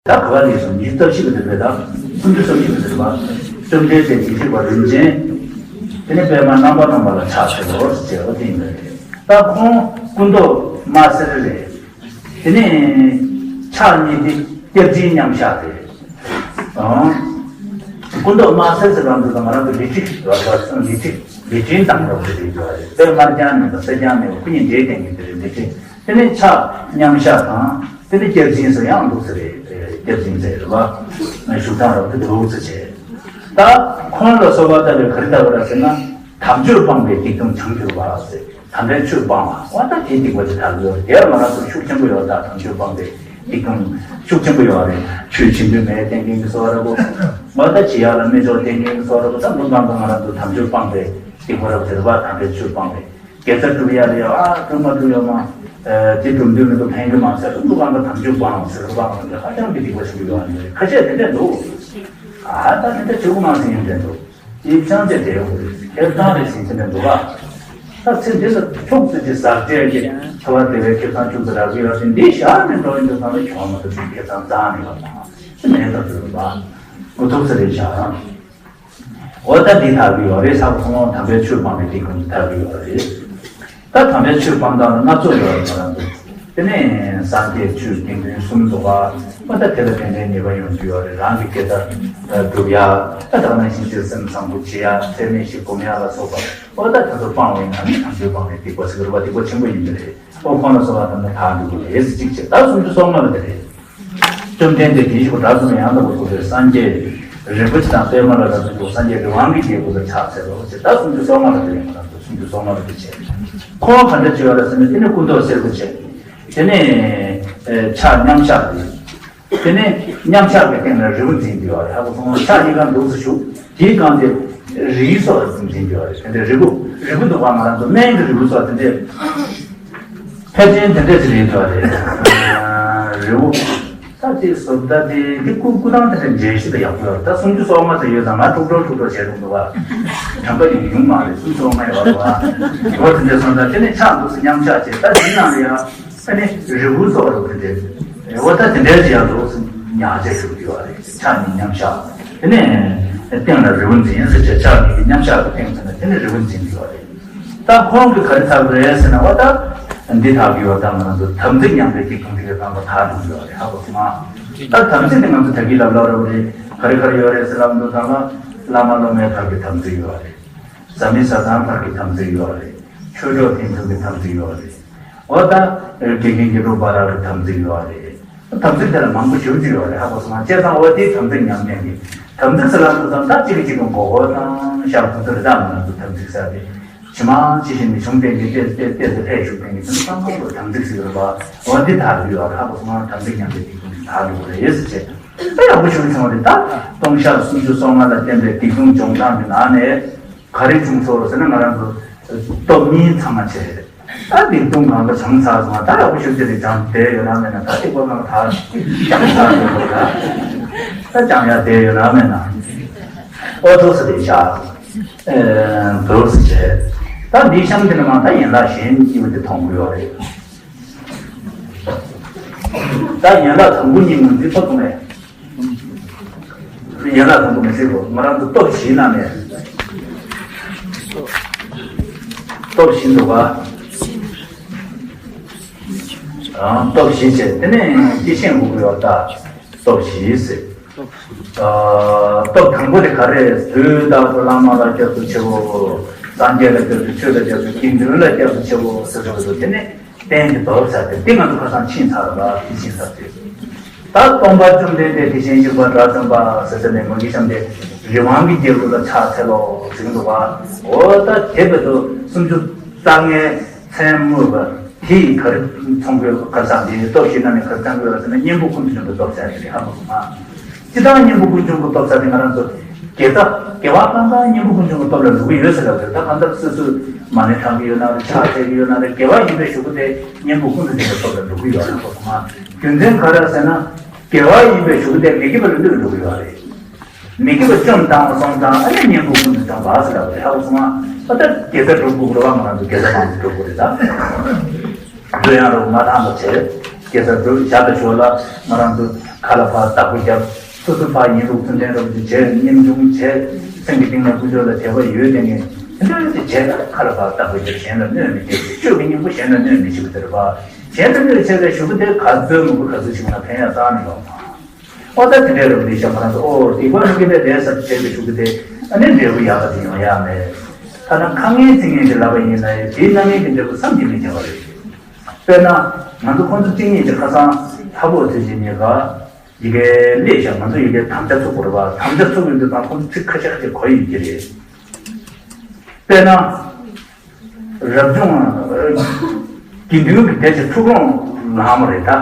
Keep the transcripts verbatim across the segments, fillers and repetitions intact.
ད་ག་བ་ལས་སོང་ཉི་ཤུ་རྩ་བཞི་གི་དེ་རེད། ད་སུམ་ཅུ་རྩ་བཞི་གི་དེ་རེད་པ། བཅོམ་ལྡན་འདས་དགེ་བཤེས་པ་རིན་ཆེན། དེ་ནས་པདྨ་རྣམ་པར་སྣང་བ་ལ་ཕྱག་འཚལ་ལོ་ཟེར་བ་དེ་ཡིན་པ་རེད། ད་ཁོང་སྐུ་མདོག་དམར་སེར་རེད། དེ་ནས་ཕྱག་གཉིས་དེ་སྐྱབས་སྦྱིན་མཉམ་བཞག་རེད། ཨང་། སྐུ་མདོག་དམར་སེར་ཟེར་བ་འདི་ང་རང་ཚོ་ལི་ཁྲི་ལ་ལ་སོང་ལི་ཁྲི་ལི་ཁྲིའི་མདངས་འདྲ་བོ་ཞིག་རེད་འདུག་པ་རེད། དཔེ་དམར་རྐྱང་མེད་པ་སེར་རྐྱང་མེད་པ་ཁོ་གཉིས་འདྲེས་བསྟན་གྱི་དེ་རེད། ལི་ཁྲི། དེ་ནས་ཕྱག་མཉམ་བཞག་དང་དེ་ནས་སྐྱབས་སྦྱིན་ཟེར་ཡང་འདུག་ཟེར་རེད། སྐྱབས་སྦྱིན་ཟེར་རེད་པ། བཞུགས་སྟངས་རབ་ཏུ་འདུག་ཟེར་བྱས། ད་ཁོང་ལ་གསོལ་བ་བཏབ་པའི་ག་རེ་བཏབ་པ་རེད་ཟེར་ན། དལ་འབྱོར་སྤངས་པས་སྡིག་ལྟུང་བྱང་གྱུར་པ་ཟེར། དམ་པའི་ཆོས་སྤངས་པ། འོ་ད་དེ་སྡིག་པ་ཅིག་དག་ཡོད་རེད། དེ་ང་རང་ཚོར་ཤུགས་ཆེན་པོ་ཡོད། ད་དལ་འབྱོར་སྤངས་པས་སྡིག་ལྟུང་ཤུགས་ཆེན་པོ་ཡོད་རེད། ཆོས་བྱེད་འདོད་མེད་བསྟེན་མཁན་གྱི་བཟོ་འདྲ་པོ། འོ་ད་བྱེད་ཡག་ལ་རྨད་བྱུང་བསྟེན་མཁན་གྱི་བཟོ་འདྲ་པོ། ད་འདི་སྒང་ག་ང་རང་ཚོ་དལ་འབྱོར་སྤངས་པའི་སྡིག་པ་རེད་པ། དམ་པའི་ཆོས་སྤངས་པས། དགེ་རྩ་སྒྲུབ་ཡག་ལ་ཡ་ཨ་སྒྲུབ་མ་སྒྲུབ་ཡོད་མ། དེ་སྒྲུབ་འདོད་མི་འདུག་ཕན་གྱི་མ་ཟེར། འདི་སྒང་ག་དལ་འབྱོར་སྤངས་ཟེར་བ་འདི་ཧ་ཅང་གི་སྡིག་པ་ཆེན་པོ་ཡོད་རེད། ཁ་ཤས་དེ་འདྲ་འདུག་ཨ་ད་དེ་འདྲ་བྱེད་དགོས་མ་ཟེར་ཡིན་འདྲ་འདུག་དེ་ཅང་ཅེས་འབྲེལ་ཡོད་རེད། ཁེར་རྐྱང་རེད་ཟེར་གྱི་འདུག་ག་ད་ཚེ་འདི་ལ་ཐུག་ཚེ་འདི་ཟག་བཅས་ཀྱི་ཁྱབ་པ་དེ་བས་ཁེ་བཟང་ཅུང་ཙམ་རག་གི་ཡོད་ཅིང་འདི་ཞག་ནས་འགྲོ་ཡིན་དུ་ཚང་མས་གྱོང་མ་ཐུབ་ཅིང་ཁེ་བཟང་བཟང་ནས་ཡོད་དང་ཅི་མེད་པར་འགྲོ་བ་མགོ་ཐུག་ས་རེད་བཞག་རང་། འོ་ད་འདི་དག་གི་ཡོད་རེད། ས་གོ་སོང་དམ་པའི་ཆོས་སྤངས་པའི་སྡིག་ལྟུང་དག་གི་ཡོད་རེད། ད་དམ་པའི་ཆོས་སྤང་སྟངས་ལ་སྣ་ཚོགས་ཡོད་རེད་ང་རང་ཚོ། དེ་ནས་སངས་རྒྱས་ཆོས་དགེ་འདུན་གསུམ་འདུག་ག་འོ་ད་དེ་ལ་ཏན་ཏན་ཉེས་པ་ཡོང་རྒྱུ་ཡོད་རེད། རང་གི་དགེ་རྩ་སྒྲུབ་ཡ། ད་དག་ན་ཤིང་ཆོས་སེམས་བཟང་པོ་བྱེད་ཡ། ཚད་མེད་བཞི་སྒོམ་ཡ་ལ་སོགས་པ། འོ་ད་དེ་ཚོ་སྤང་བའི་ནང་ནས་དམ་ཆོས་སྤང་བའི་སྡིག་པ་ཟེར་བ་སྡིག་པ་ཆེན་པོ་ཡིན་པ་རེད། འོ་ཁོང་ལ་གསོལ་བ་བཏབ་ན་དག་འགྲོ་གི་རེད་ཟེར་གཅིག་བྱས། ད་སུམ་ཅུ་སོ་ལྔ་པ་དེ་རེད། བཅོམ་ལྡན་འདས་དེ་བཞིན་གྲགས་སུ་ཡང་དག་པར་རྫོགས་པའི་སངས་རྒྱས་རིན་པོ་ཆེ་དང་པདྨ་ལ་རབ་ཏུ་འཇུག་སངས་རྒྱས་རི་དབང་གི་རྒྱལ་པོ་ལ་ཕྱག་འཚལ་ལོ་ཞེས། ད་སུམ་ཅུ་སོ་ལྔ་པ་དེ་ཡང་ང་རང་ཚོ་སུམ་ཅུ་སོ་ལྔ་པ་དེ་བྱས། ཁོང་ག་འདྲ་བྱེད་པ་རེད་ཟེར་ན། དེ་ནས་སྐུ་མདོག་སེར་པོ་བྱས། དེ་ནས་ཕྱག་མཉམ་བཞག་རེད། དེ་ནས་མཉམ་བཞག་གི་སྟེང་ལ་རིལ་བུ་འཛིན་གྱི་ཡོད་རེད། ཧ་གོ་སོང་། ཕྱག་གཉིས་ཀ་འདུག་སེ་བཞུགས། དེའི་སྒང་དེ་རིལ་སོགས་འཛིན་གྱི་ཡོད་རེད། དེ་འདྲའི་རིལ་བུ་རིལ་བུ་འདུག་ག་ང་རང་ཚོ་སྨན་གྱི་རིལ་བུ་སོགས་དེ་འདྲའི། ཕལ་ཆེར་དེ་འདྲ་ཞིག་རེད་འདུག་རེད། རི་བོ། ད་དེ་བཟོ་ལྟ་དེ་འདི་སྐུ་སྐུ་ཐང་དེ་འདྲ་འཇལ་ཞིག་ད་ཡག་པོ་ཡོད། ད་སུམ་ཅུ་སོ་ལྔ་ཙམ་ཡོད་ཙང་ང་དཀྲུག་དཀྲུག་དཀྲུག་དཀྲུག་བྱས་འདུག་འདུག་བ། དྲན་པ་ཡོང་ཡོང་མ་རེད། སུམ་ཅུ་སོ་ལྔ་ཡོད་རེད་བ། འོ་དེ་འདྲ་སོང་ཙང་དེ་ནས་ཕྱག་འདུག་སེ་མཉམ་བཞག་བྱས། ད་དེ་ནང་ལ་ཡང་ཨ་ནི་རི་བོ་བཟོ་རུ་དེ་འདྲ། འོ་ད་དེ་འདྲ་ཞིག་ཡང་འདུག་སེ་ཉག་བྱས་ཞུགས་ཡོད་རེད། ཕྱག་གཉིས་མཉམ་བཞག་དེ་ནས་སྟེང་ལ་རི་བོ་འཛིན་ཟེར་བྱས། ཕྱག་གཉིས་ཀྱི་མཉམ་བཞག་གི་སྟེང་ཚུད་ན་དེ་ནས་རི་བོ་འཛིན་ཡོད་རེད། ད་ཁོང་གིས་ག་རེ་ཐབས་རེད་ཟེར་ན། འོ་ད་འདི་ཐབས་ཀྱི་ཡོད། ད་ང་རང་ཚོ་དམ་ཚིག་ཉམས་པའི་སྡིག་ལྟུང་དེ་གའི་རྐང་པ་ཐག་འགྲོ་གི་ཡོད་རེད། ཧ་གོ་སོང་ང་། ད་དམ་ཚིག་དེ་ང་ཚོ་ད་གིན་ལབ་ལབ་རེད། ག་རེ་ག་རེ་ཡོད་རེད་ཟེར་ལབ་འདུག་ད་ང་བླ་མ་སློབ་མའི་བར་གྱི་དམ་ཚིག་ཡོད་རེད། བཟའ་མི་བཟའ་ཚང་བར་གྱི་དམ་ཚིག་ཡོད་རེད། ཆོས་གྲོགས་དེ་ཚོ་གི་དམ་ཚིག་ཡོད་རེད། འོ་ད་དགེ་རྒན་དགེ་ཕྲུག་བར་གྱི་དམ་ཚིག་ཡོད་རེད། དམ་ཚིག་དེ་ལ་མང་པོ་ཞེ་པོ་ཅིག་ཡོད་རེད། ཧ་གོ་སོང་ང་། བྱས་ཙང་འོ་དེའི་དམ་ཚིག་ཉམས་ལྡན་གྱི་དམ་ཚིག་ཟེར་ལབ་འདུག་ཙང་། ད་གཅིག་གིས་གཅིག་གི་མགོ་སྐོར་དང་ཤག་ཁུ་ཚུར་བཏང་། ང་ཚོ་དམ་ཚིག་ཟེར་དེ་ཇི་མ་ཇི་བཞིན་ནས་བྱུང་བསྟན་གྱི་ཏོག་ཙམ་ཏོག་ཙམ་ལྷད་ཞུགས་བསྟན་གྱི་དེ་ཚོ་ཚང་མ་ལ་དམ་ཚིག་ཟེར་གྱི་རེད་པ། འོ་འདི་དག་ཡོད་རེད། ཧ་གོ་སོང་ང་། དམ་ཚིག་ཉམས་ལྡན་གྱི་དམ་ཚིག་དག་ཡོད་རེད་ཟེར་བྱས། ད་ཡག་པོ་ཞེ་པོ་བྱུང་བ་རེད། ད་ལྟུང་བཤགས་སུམ་ཅུ་སོ་ལྔ་ལ་བརྟེན་པའི་སྡིག་ལྟུང་སྦྱོང་སྟངས་ཀྱི་ནང་ནས་ག་རེ་བྱུང་སོང་ཟེར་ན། ང་རང་ཚོ་སྟོབས་གཉིས་ཚང་མ་བྱས་རེད། ད་སྡིག་ལྟུང་གང་ག་བྱང་ཚར་སོང་ང་། ད་ཡག་པོ་ཞེ་པོ་ཅིག་རེད། སྦྱངས་བསྡད་ཡོད་ན་མེད་ན། ད་སྡིག་པ་གང་ག་ད་སྦྱངས་ཚར་ཡོད་རེད། ད་ད་སྦྱང་ཡག་བསྡད་ཡོད་ན་མེད་ན། ཨོ་ཐུགས་སུ་རེད་བཞག་ཨེ་འདུག་སེ་བྱས། ད་འདིའི་གཤམ་འདི་ནས་མར་ད་ཡན་ལག་གཞན་གཉིས་པ་དེ་མཐོང་གི་ཡོད་རེད། ད་ཡན་ལག་དང་པོ་གཉིས་ངོས་འཛིན་ཐུབ་སོང་ངས། ཡན་ལག་དང་པོ་མི་ཤེས་གོ། ང་རང་ཚོ་སྟོབས་བཞིའི་ནང་ནས། སྟོབས་བཞི་འདུག་ག་ཨང་། སྟོབས་བཞི་བྱས། དེ་ནས་སྐྱེས་ཆེན་དགུ་དགུ་ཡོད་ད། སྟོབས་བཞི་ཟེར། ཨ། སྟོབས་དང་པོ་དེ་ག་རེ། དུས་རྟག་ཏུ་བླ་མ་ལ་སྐྱབས་སུ་མཆིའོ། སངས་རྒྱས་ལ་སྐྱབས་སུ། ཆོས་ལ་སྐྱབས་སུ། དགེ་འདུན་ལ་སྐྱབས་སུ་མཆིའོ་ཟེར་བ་དེ་ནི་རྟེན་གྱི་སྟོབས་ཟེར་ཏེ། དེ་ང་ཚོ་ཁ་སང་ཕྱིན་ཚར་བ། དེ་ཕྱིན་ཚར་ཏེ། ད་སྟོང་པ་བཅོམ་ལྡན་འདས་དེ་བཞིན་གཤེགས་པ་དགྲ་བཅོམ་པ་ཟེར་ཟེར་ནས་མ་གི་གཤམ་དེ་རི་དབང་གི་རྒྱལ་པོ་ལ་ཕྱག་འཚལ་ལོ་ཟེར་གྱི་འདུག་པ། འོ་ད་དེ་བས་དུ་སུམ་ཅུ་རྩ་ལྔའི་མཚན་སྨོས་པ་དེ་ག་རེ་མཚོན་དགོས། ག་རེ་ཟེར་ན་དེ་སྟོབས་བཞི་ནང་ནས་ག་རེ་མཚོན་དགོས་ཟེར་ན། གཉེན་པོ་ཀུན་ཏུ་འབྱུང་བའི་སྟོབས་ཟེར་དེ་རེད། ཧ་གོ་སོང་ང་། སྤྱིར་བཏང་གཉེན་པོ་ཀུན་འབྱུང་གི་སྟོབས་ཟེར་དེ་ང་རང་ཚོ་དགེ་རྩ་དགེ་བ་གང་ག་གཉེན་པོ་ཀུན་འབྱུང་གི་སྟོབས་ལ་འགྲོ་གི་ཡོད་ཟེར་ལབ་རེད། ད་གང་ལྟར་སོ་སོས་མ་ཎི་བགྲང་གི་ཡོད་ན་རེད། ཕྱག་འཚལ་གི་ཡོད་ན་རེད། དགེ་བ་ཡིན་པའི་གཞུག་གུ་དེ་གཉེན་པོ་ཀུན་ཏུ་འབྱུང་བའི་སྟོབས་ལ་འགྲོ་གི་ཡོད་རེད། ཧ་གོ་སོང་ང་། རྒྱུ་མཚན་ག་རེ་ཟེར་ན། དགེ་བ་ཡིན་པའི་གཞུག་གུ་དེ་མི་དགེ་བ་ལ་འདུས་འགྲོ་གི་ཡོད་རེད། མི་དགེ་བ་བཅོམ་བཏང་བ་སོང་ཙང་ཨ་ནི་གཉེན་པོ་ཀུན་ཏུ་འབྱུང་བ་ཟེར་ལབ་རེད། ཧ་གོ་སོང་ང་། ཨ་ད་དགེ་རྩ་སྒྲུབ་དགོས་རེད་བ། ང་རང་ཚོ་དགེ་རྩ་མང་པོ་སྒྲུབ་དགོས་རེད་ད། འདོད་ཡང་རོགས་མ་བཏང་བ་བྱས། དགེ་རྩ་སྒྲུབ་བཞག་པའི་ཞོར་ལ་ང་རང་ཚོ་ ཁ་ལ་ཕར་བདག་པོ་རྒྱབ། སོ་སོ་ཕར་ཡིན་ལུགས་ཙམ་དྲན་རབ་ཀྱི་བྱས། སྙེམས་ཆུང་བྱས། སེམས་ཀྱི་གཏིང་ནས་ཀུན་སྤྱོད་ལ་དད་པ་ཡོད་དེ་ངས་དེ་འདྲ་ཞིག་བྱས་ན། ཁ་ལ་ཕར་བདག་པོ་རྒྱབ། གཞན་ལ་གནོད་མི་བྱེད། ཆོས་ཀྱི་སྙིང་པོ་གཞན་ལ་གནོད་མི་བྱེད་པ་དེ་རེད་པ། གཞན་ལ་གནོད་བྱས་པའི་གཞུག་གུ་དེ་ག་ཚོད་མང་པོ་ག་ཚོད་ཞིག་ན་ཕན་ཡང་རྩ་ནས་ཡོང་མ། ཨོ་ད་དེ་འདྲའི་རབ་ལས་བྱ་མ་རང་དུ། ཨོ་སྡིག་པ་མི་དགེ་བའི་ལས་བསགས་བྱས་པའི་གཞུག་གུ་དེ་ཨ་ནི་འབྲས་བུ་ཡག་པ་དེ་ཡོང་ཡག་མེད། ཐ་ན་ཁ་ངན་ཚིག་ངན་གྱི་ལབ་པ་ཡིན་ན་ཡང་དེའི་རྣམ་སྨིན་གྱི་འབྲས་བུ་བསམ་གྱིས་མི་ཁྱབ་པ་རེད། དཔེར་ན། ང་ཚོ་ཁོང་ཚོ་གཅིག་གཉིས་ཀྱི་ཁ་སང་ལྷ་བོ་ཚོས་ཀྱི་ཉེ་ག་ཡི་གེ་སླེབས་ཤག་ང་ཚོ་ཡི་གེ་དམ་བཅའ་ཚུགས་པ་རེད་པ། དམ་བཅའ་ཚུགས་ཡོང་དུས་ཙང་ཁོང་ཚོ་ཚིག་ཁ་ཤས་ཁ་ཤས་གོ་ཡི་ཡོད་ཀྱི་རེད། དཔེར་ན། རབ་བྱུང་། དགེ་འདུན་གྱི་དེ་ཚོ་ཐུགས་དགོངས་ལངས་པ་རེད་ད།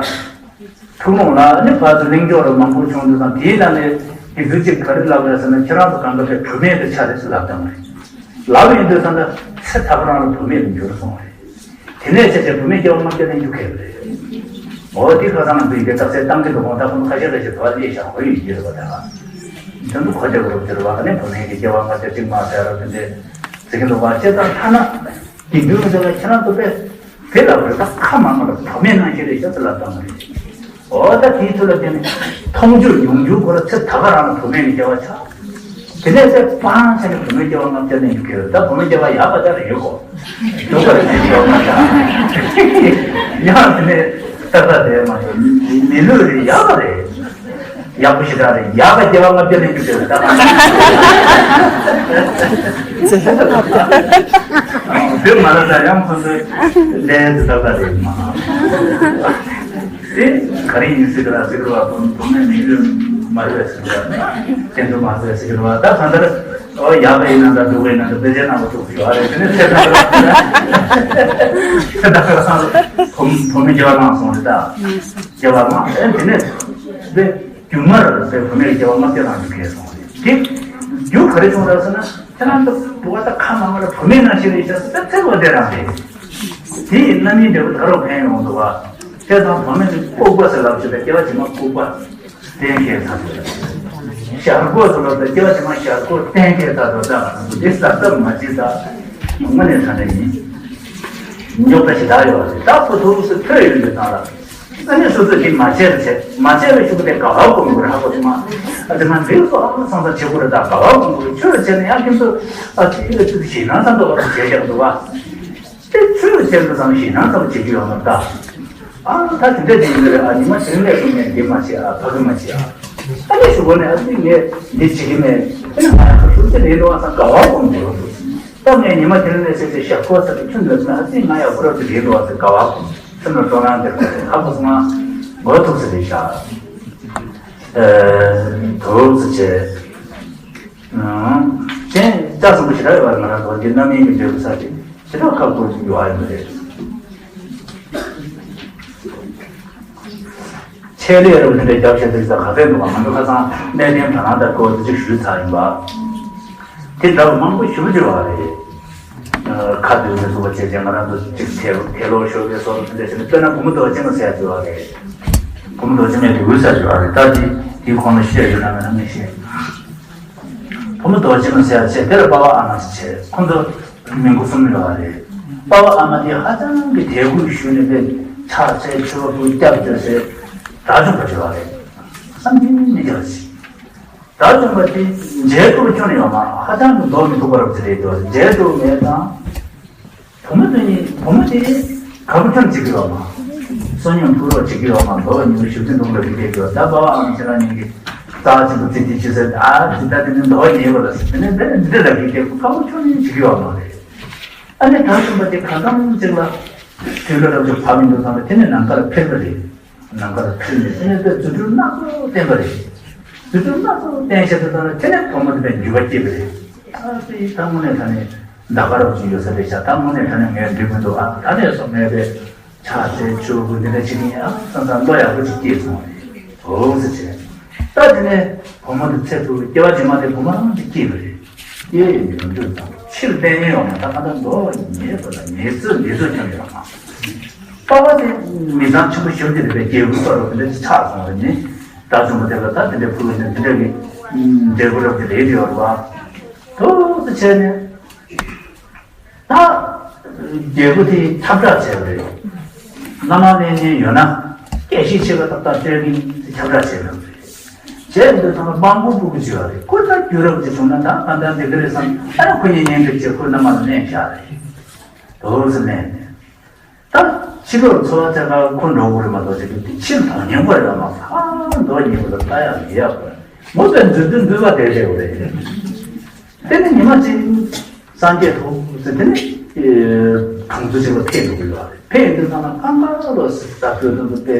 ཐུགས་དགོངས་ལ་ནི་བར་དུ་གླེང་ཕྱོགས་ར་མང་པོ་བྱུང་དུས་ཙང་། དེའི་ནང་ནས་དེ་ཚོ་གཅིག་ག་རེ་ལབ་རེད་ཟེར་ན། ཁྱེད་རང་ཚོ་གང་ག་དེ་བུད་མེད་དུ་ཆགས་རེད་ཟེར་ལབ་བཏང་བ་རེད། ལབ་ཡོང་དུས་ཙང་ད་ཚེ་ཐར་པ་རང་ལ་བུད་མེད་དུ་འགྱུར་སོང་བ་རེད། དེ་ནས་ཆེ་ཆེ་བུད་མེད་སྐྱེ་བ་ལྔ་བརྒྱ་ལེན་རྒྱུ་གལ་རེད། འོ་དེ་ཁ་སང་ང་ཚོ་ཡི་གེ་རྟགས་གསལ་བཏང་གི་འདུག་ཁོང་ད་ཁོང་ཁ་ཤས་ཁ་ཤས་དོ་ལས་ཤག་གོ་ཡི་ཡོད་རེད་པ། ད་དོན་དུ་གོ་རྒྱ་གོ་རབ་ཟེར་བ། ཨ་ནི་བུད་མེད་ཀྱི་སྐྱེ་བ་ལྔ་བརྒྱ་གཅིག་མ་ཟེར་ར་དེ་འདྲས་ཟེར་གྱི་འདུག་བ། བྱས་ཙང་ཐ་ན་དགེ་འདུན་ཟེར་བ་ཁྱེད་རང་ཚོ་དཔེ་དེ་ལ་བར་ད་ཁ་མང་མང་ལ་བུད་མེད་ནང་བཞིན་རེད་ཤག་ཟེར་ལབ་བཏང་བ་རེད། འོ་ད་དེའི་ཚུལ་ལ་བརྟེན་ནས་མཐོང་རྒྱུ་མྱོང་རྒྱུ་ཁོ་ར་ཚེ་ད་ག་རང་ལ་བུད་མེད་ནས་སྐྱེ་བ་ཆགས། དེ་ནས་ཚེ་སྤང་ཆ་ནས་བུད་མེད་སྐྱེ་བ་ལྔ་བརྒྱ་ལེན་རྒྱུ་གལ། ད་བུད་མེད་སྐྱེ་བ་ཡག་པ་ད་རེད་ཡོད་གོ། སྡུག་པ་རེད་སྐྱེ་བ་ལྔ་བརྒྱ། ཡང་དེ་ནས་ཏག་ཏག་དེ་མ་ཡོང་མི་ལུས་རེད། ཡག་པ་རེད། ཡག་པོ་ཞེ་དྲག་རེད། ཡག་པ་སྐྱེ་བ་ལྔ་བརྒྱ་ལེན་རྒྱུ་གལ་ད། བུད་མ་ལ་ད་ཡང་ཁོ་ཚོས་ལས་དེ་ཏག་ཏག་རེད་མ། དེ་ག་རེ་ཡིན་ཟེར་གི་ར་ཟེར་གི་ར། བུད་མེད་མི་ལུས་མ་རེད་ཟེར་གི་ར། སྐྱེ་འགྲོ་མ་ཟེར་ཟེར་གི་ར། ད་གང་ལྟར་ཨོ་ཡག་པ་ཡིན་ན་འདྲ། སྡུག་པ་ཡིན་ན་འདྲ། དཔེ་ཆའི་ནང་ལ་ཐུག་ཡོད་རེད། དེ་ནས་ཚེ་ཐར་པ་ཚེ་ཐར་པ་བུད་མེད་སྐྱེ་བ་བླངས་སོང་རེད་ད། སྐྱེ་བ་བླངས། ཨེ་དེ་ནས་དཔེ་རྒྱུ་མ་རེད་ཟེར། བུད་མེད་སྐྱེ་བ་ལྔ་བརྒྱ་བླངས་རྒྱུ་གལ་སོང་རེད། དེ་རྒྱུ་ག་རེ་བྱུང་རེད་ཟེར་ན། ཁྱེད་རང་ཚོ་བུ་བ་ད་ཁ་མང་མང་ལ་བུད་མེད་ནང་བཞིན་རེད་ཤག་ཟེར། ད་ཚེ་བ་དེ་རང་རེད། དེ་ཡི་རྣམ་སྨིན་འབྲས་བུ་ད་རུང་ཕན་ཡོང་འདུག་བ། བྱས་ཙང་བུད་མེད་ནི་ལྐུགས་པ་ཟེར་ལབ་བྱས་པའི་སྐྱེ་བ་ཕྱི་མ་ལྐུགས་པ་གཏན་འཁེལ་ཚར་འདུག་ཞར་ལྐོག་ཟེར་ལབ་པའི་སྐྱེ་བ་ཕྱི་མ་ཞར་ལྐོག་གཏན་འཁེལ་ཚར་འདུག་ད་འདི་གཟབ་གཟབ་མ་བྱེད་ད། དངོས་གནས་དྲང་གནས་ཡིན། རྙོག་དྲ་ཞེ་དྲག་ཡོད་རེད། ད་ཁོ་ཐུགས་སུ་ཐོས་ཡོང་དུས་ཙང་ལ། ཨ་ནི་སོ་སོས་དེ་མ་བྱས་པ་བྱས། མ་བྱས་པའི་གཞུག་གུ་དེ་དགའ་བ་སྒོམ་དགོས་རེད། ཧ་གོ་སོང་ང་། ཨ་དེ་མ་འདི་ཚོ་ཨ་སང་ས་བྱེད་དགོས་རེད། ད་དགའ་བ་སྒོམ་དགོས་རེད། ཆོས་བྱས་ན་ཡང་ཁྱེད་ཚོ་ཨ་དེ་ལ་ཚུལ་ཞེད་སྣང་ཙམ་འདུག་བ། བྱས་ཀྱང་འདུག་བ། དེ་ཆོས་བྱས་འདུག་ཙང་ཞེད་སྣང་ཙམ་བྱེད་རྒྱུ་ཡོད་མ་རེད་ད། ཨ་ད་དེ་འདྲ་དེ་ཡིན་ནི་རེད། ཨ་ཉི་མ་དེ་ནས་བཟུང་ནས་འདི་མ་བྱེད། ཨ་ཕ་གི་མ་བྱེད། ཨ་ཨ་ནི་གཞུག་གུ་ནས་ཨ་ཙི་ངས་འདི་བྱེད་ཀྱི་མེད། ཨ་ནི་ང་ཡང་ཁ་ཤུགས་ཅིག་ལེན་འདུག་བ། སང་དགའ་བ་སྒོམ་དགོས་རེད། ད་ངས་ཉི་མ་དེ་ནས་བྱས་ཏེ་ཞབས་ཁོག་ཚ་གི་ཁྱོད་འདོད་ན་ཨ་ཙི་ང་ཡག་པོ་རབ་ཏུ་རེད་འདུག་བ་ཟེར་དགའ་བ་སྒོམ། སེམས་ལ་སྤྲོ་སྣང་སྟེར་དགོས་རེད། ཧ་གོ་སོང་ང་། མགོ་ཐུག་ས་རེད་ཤག་ཨ་ཐུག་ས་བྱས། ཨང་། གཞན་ལྕགས་ཟམ་པ་ཞེ་དྲག་ཡོད་པ་རེད། ང་རང་ཚོ་འདི་རྣམ་སྨིན་གྱི་འབྲས་བུ་ཚ་དེ་ཞེ་དྲག་ཁག་པོ་ཡོད་ཨ་ཡོད་རེད། ཆེད་ལས་རུ་འདི་འདྲ་རྒྱབ་བྱས་ཏེ་ས་ག་ཚད་འདུག་བ། ང་ཚོ་ཁ་སང་གནས་བརྟན་དྲ་ལམ་དང་སྐོར་དུ་ཅིག་ཞུས་ཚར་ཡིན་པ། དེ་འདྲ་མང་པོ་ཞུ་རྒྱུ་བ་རེད། ཁ་བསྡུས་ནས་བཟོ་བ་བྱས་ཀྱང་ང་རང་ཚོ་གཅིག་ཐལ་ཐལ་ལོ་ཤོར་བའི་བཟོ་འདྲ་བྱས་ནས། དཔེར་ན་བུ་མོ་རྡོ་རྗེ་མ་ཟེར་ཡ་ཡོད་རེད། བུ་མོ་རྡོ་རྗེ་མའི་རི་བོའི་ས་ཡོད་རེད། ད་དེ་དེའི་གོང་ལ་བཤད་ཡོད་ན་མེད་ན་མི་ཤེས། བུ་མོ་རྡོ་རྗེ་མ་ཟེར་ཡ་བྱས། དེར་པ་ཕ་ཨ་མ་ཟེར་བྱས། ཁོང་ཚོ་མི་མགོ་གསུམ་ཡོད་རེད། པ་ཕ་ཨ་མ་དེ་ཧ་ཅང་གི་དད་གུས་ཞུས་ནས་དཔེ་ཕྱག་འཚལ་མཆོད་པ་ཕུལ་སྐྱབས་བཅོལ་སའི་དགྲ་བཅོམ་པ་ཅིག་ཡོད་རེད། བསམ་གྱིས་མི་ཁྱབ་པ་ཞིག་དགྲ་བཅོམ་པ་དེ་མཇལ་ཐུབ་ཁྱོན་ནས་ཡོད་མ་རེད། ཧ་ཅང་གི་འགྲོ་མི་ཐུབ་པ་རབ་ཅིག་རེད་འདུག་མཇལ་ཐུབ་མེད་ཙང་། བུ་མོ་དེ་ནི་བུ་མོ་དེ་ག་པར་ཁྱོན་བྱེད་ཀྱི་ཡོད་མ་རེད། བསོད་སྙོམས་ཕུལ་རོགས་བྱེད་ཀྱི་ཡོད་མ་རེད། འགྲོ་བ་མི་ཞབས་ཕྱི་འདུག་ལ་བྱེད་ཀྱི་ཡོད། ད་པ་ཕ་ཨ་མ་ཁྱེད་རང་གཉིས་ཀྱིས་རྩ་ཆེན་པོ་བརྩི་བརྩི་བྱེད་ཟེར། ཨ་ཙི་ད་དེ་ནི་འགྲོ་བ་ཉེས་པ་ལ་ཟེར། དེ་ནས་དེ་འདི་ལ་བྱེད་ཀྱི་ཡོད། ག་པར་ཁྱོན་ནས་བྱེད་ཀྱི་ཡོད་མ་རེད། ཨ་ནི་དགྲ་བཅོམ་པ་དེ་གང་འཚམ་ཅིག་ལ་དུས་ལ་རབ་ཅིག་བབས་མི་འདུག་ཙང་ལ་དེ་ནས་ནམ་མཁའ་ལ་འཕུར་བ་རེད། ནམ་མཁའ་ལ་འཕུར་ནས་དེ་ནས་དཔེ་རྫུ་འཕྲུལ་སྣ་ཚོགས་བསྟན་པ་རེད། རྫུ་འཕྲུལ་སྣ་ཚོགས་བསྟན་བྱས་ཏེ་ད་ནི་དེ་ནས་བུ་མོ་དེ་དཔེ་འགྱུར་བ་སྐྱེས་པ་རེད། ཨ་ཙི་ད་དངོས་གནས་ད་ནི་ཟླ་སྐར་རབ་ཅིག་ཡོད་ས་རེད་ཤག་ད་དངོས་གནས་ད་ནི་ངས་འགྲིག་མི་འདུག་ཨ་ད་ནས་བཟུང་ངས་དཔེ་ཕྱག་འཚལ་མཆོད་འབུལ་འདི་འདྲ་བྱེད་ཀྱི་ཡིན། ཨ་ཙང་ཙང་བློ་ཡག་པོ་ཅིག་སྐྱེས་སོང་བ་རེད། འོ་ཟེར་བྱས། ད་དེ་ནས་བུ་མོ་དེ་ཚེ་ཐུག་སྐྱེ་བ་རྗེས་མ་དེ་བུ་མོ་རང་གཅིག་སྐྱེས་པ་རེད། སྐྱེས་ཡོང་དུས་ད་ཕྱིར་བསྟན་ཡོང་ན་ད་ག་ད་མདོ་ཉེས་པ་ལ་ཉེས་ཚུལ་ཉེས་ཚུལ་ཁྱོན་ཡོད་མ། པ་ཕ་དེ་མི་ཚང་ཆེན་པོ་ཞབས་ཀྱི་རེད་པས། རྒྱལ་པོའི་བསྟོད་ར་དེ་འདྲ་ཅིག་ཆགས་སོང་བ་ནི། ད་བྱུང་བ་དེ་ལ་ད་དེ་འདྲའི་ཕུལ་བ་ནི་དེ་འདྲ་གི་འབྲས་བུ་རབ་ཀྱི་རེད་ཡོད་རེད་པ། ཐུགས་སུ་ཆེ་ནས། ད་རྒྱལ་པོ་དེ་ཁྱབ་བསྒྲགས་བྱས་པ་རེད། བླ་མ་གནས་ཉན་ཡོད་ན། ཡེ་ཤེས་ཆེ་བ་ཏག་ཏག་སྤྲད་མཁན་ཁྱབ་བསྒྲགས་བྱས་ཡོད་རེད། བྱས་འདི་ཚང་མ་མང་པོ་སྤུ་གུ་བྱས་པ་རེད། ཁོ་ད་རྒྱུ་རབས་ཀྱི་བྱུང་ན་ད་གང་ལྟར་འདི་ག་རེད་བསམ། ཨ་ཁོ་གཉིས་གཉེན་སྒྲིག་བྱས། ཁོ་མནའ་མ་ལ་ལེན་བཞག་རེད། དོགས་སེ་ལེན་ནས། ད་ཕྱི་ལོགས་འཚོ་བ་ཐད་ཀར་ཁོ་འགྲོ་དགོས་རེད་མ་གཏོགས་ཅིག་དེ་ཕྱིར་དོན་སྙིང་པོ་རེད་མ་གཏོགས། ཨ་མདོ་སྙིང་པོ་ལ་ལྟ་ཡག་མི་ཡག་པ་རེད། མོ་དཔེ་མཛོད་དུ་འདུས་པ་དེ་རེད་རེད། དེ་ནི་ཉི་མ་གཅིག་སངས་རྒྱས་ཐོབ་ཟེར། དེ་ནི་གྲོང་ཚོ་ཞིག་ལ་ཕེབས་འགྲོ་གི་ཡོད་རེད། ཕེབས་དུས་ཙམ་ན་ཨ་མ་ལོ་ཟེར་ད་བོད་དུ་འདུག་སྟེ།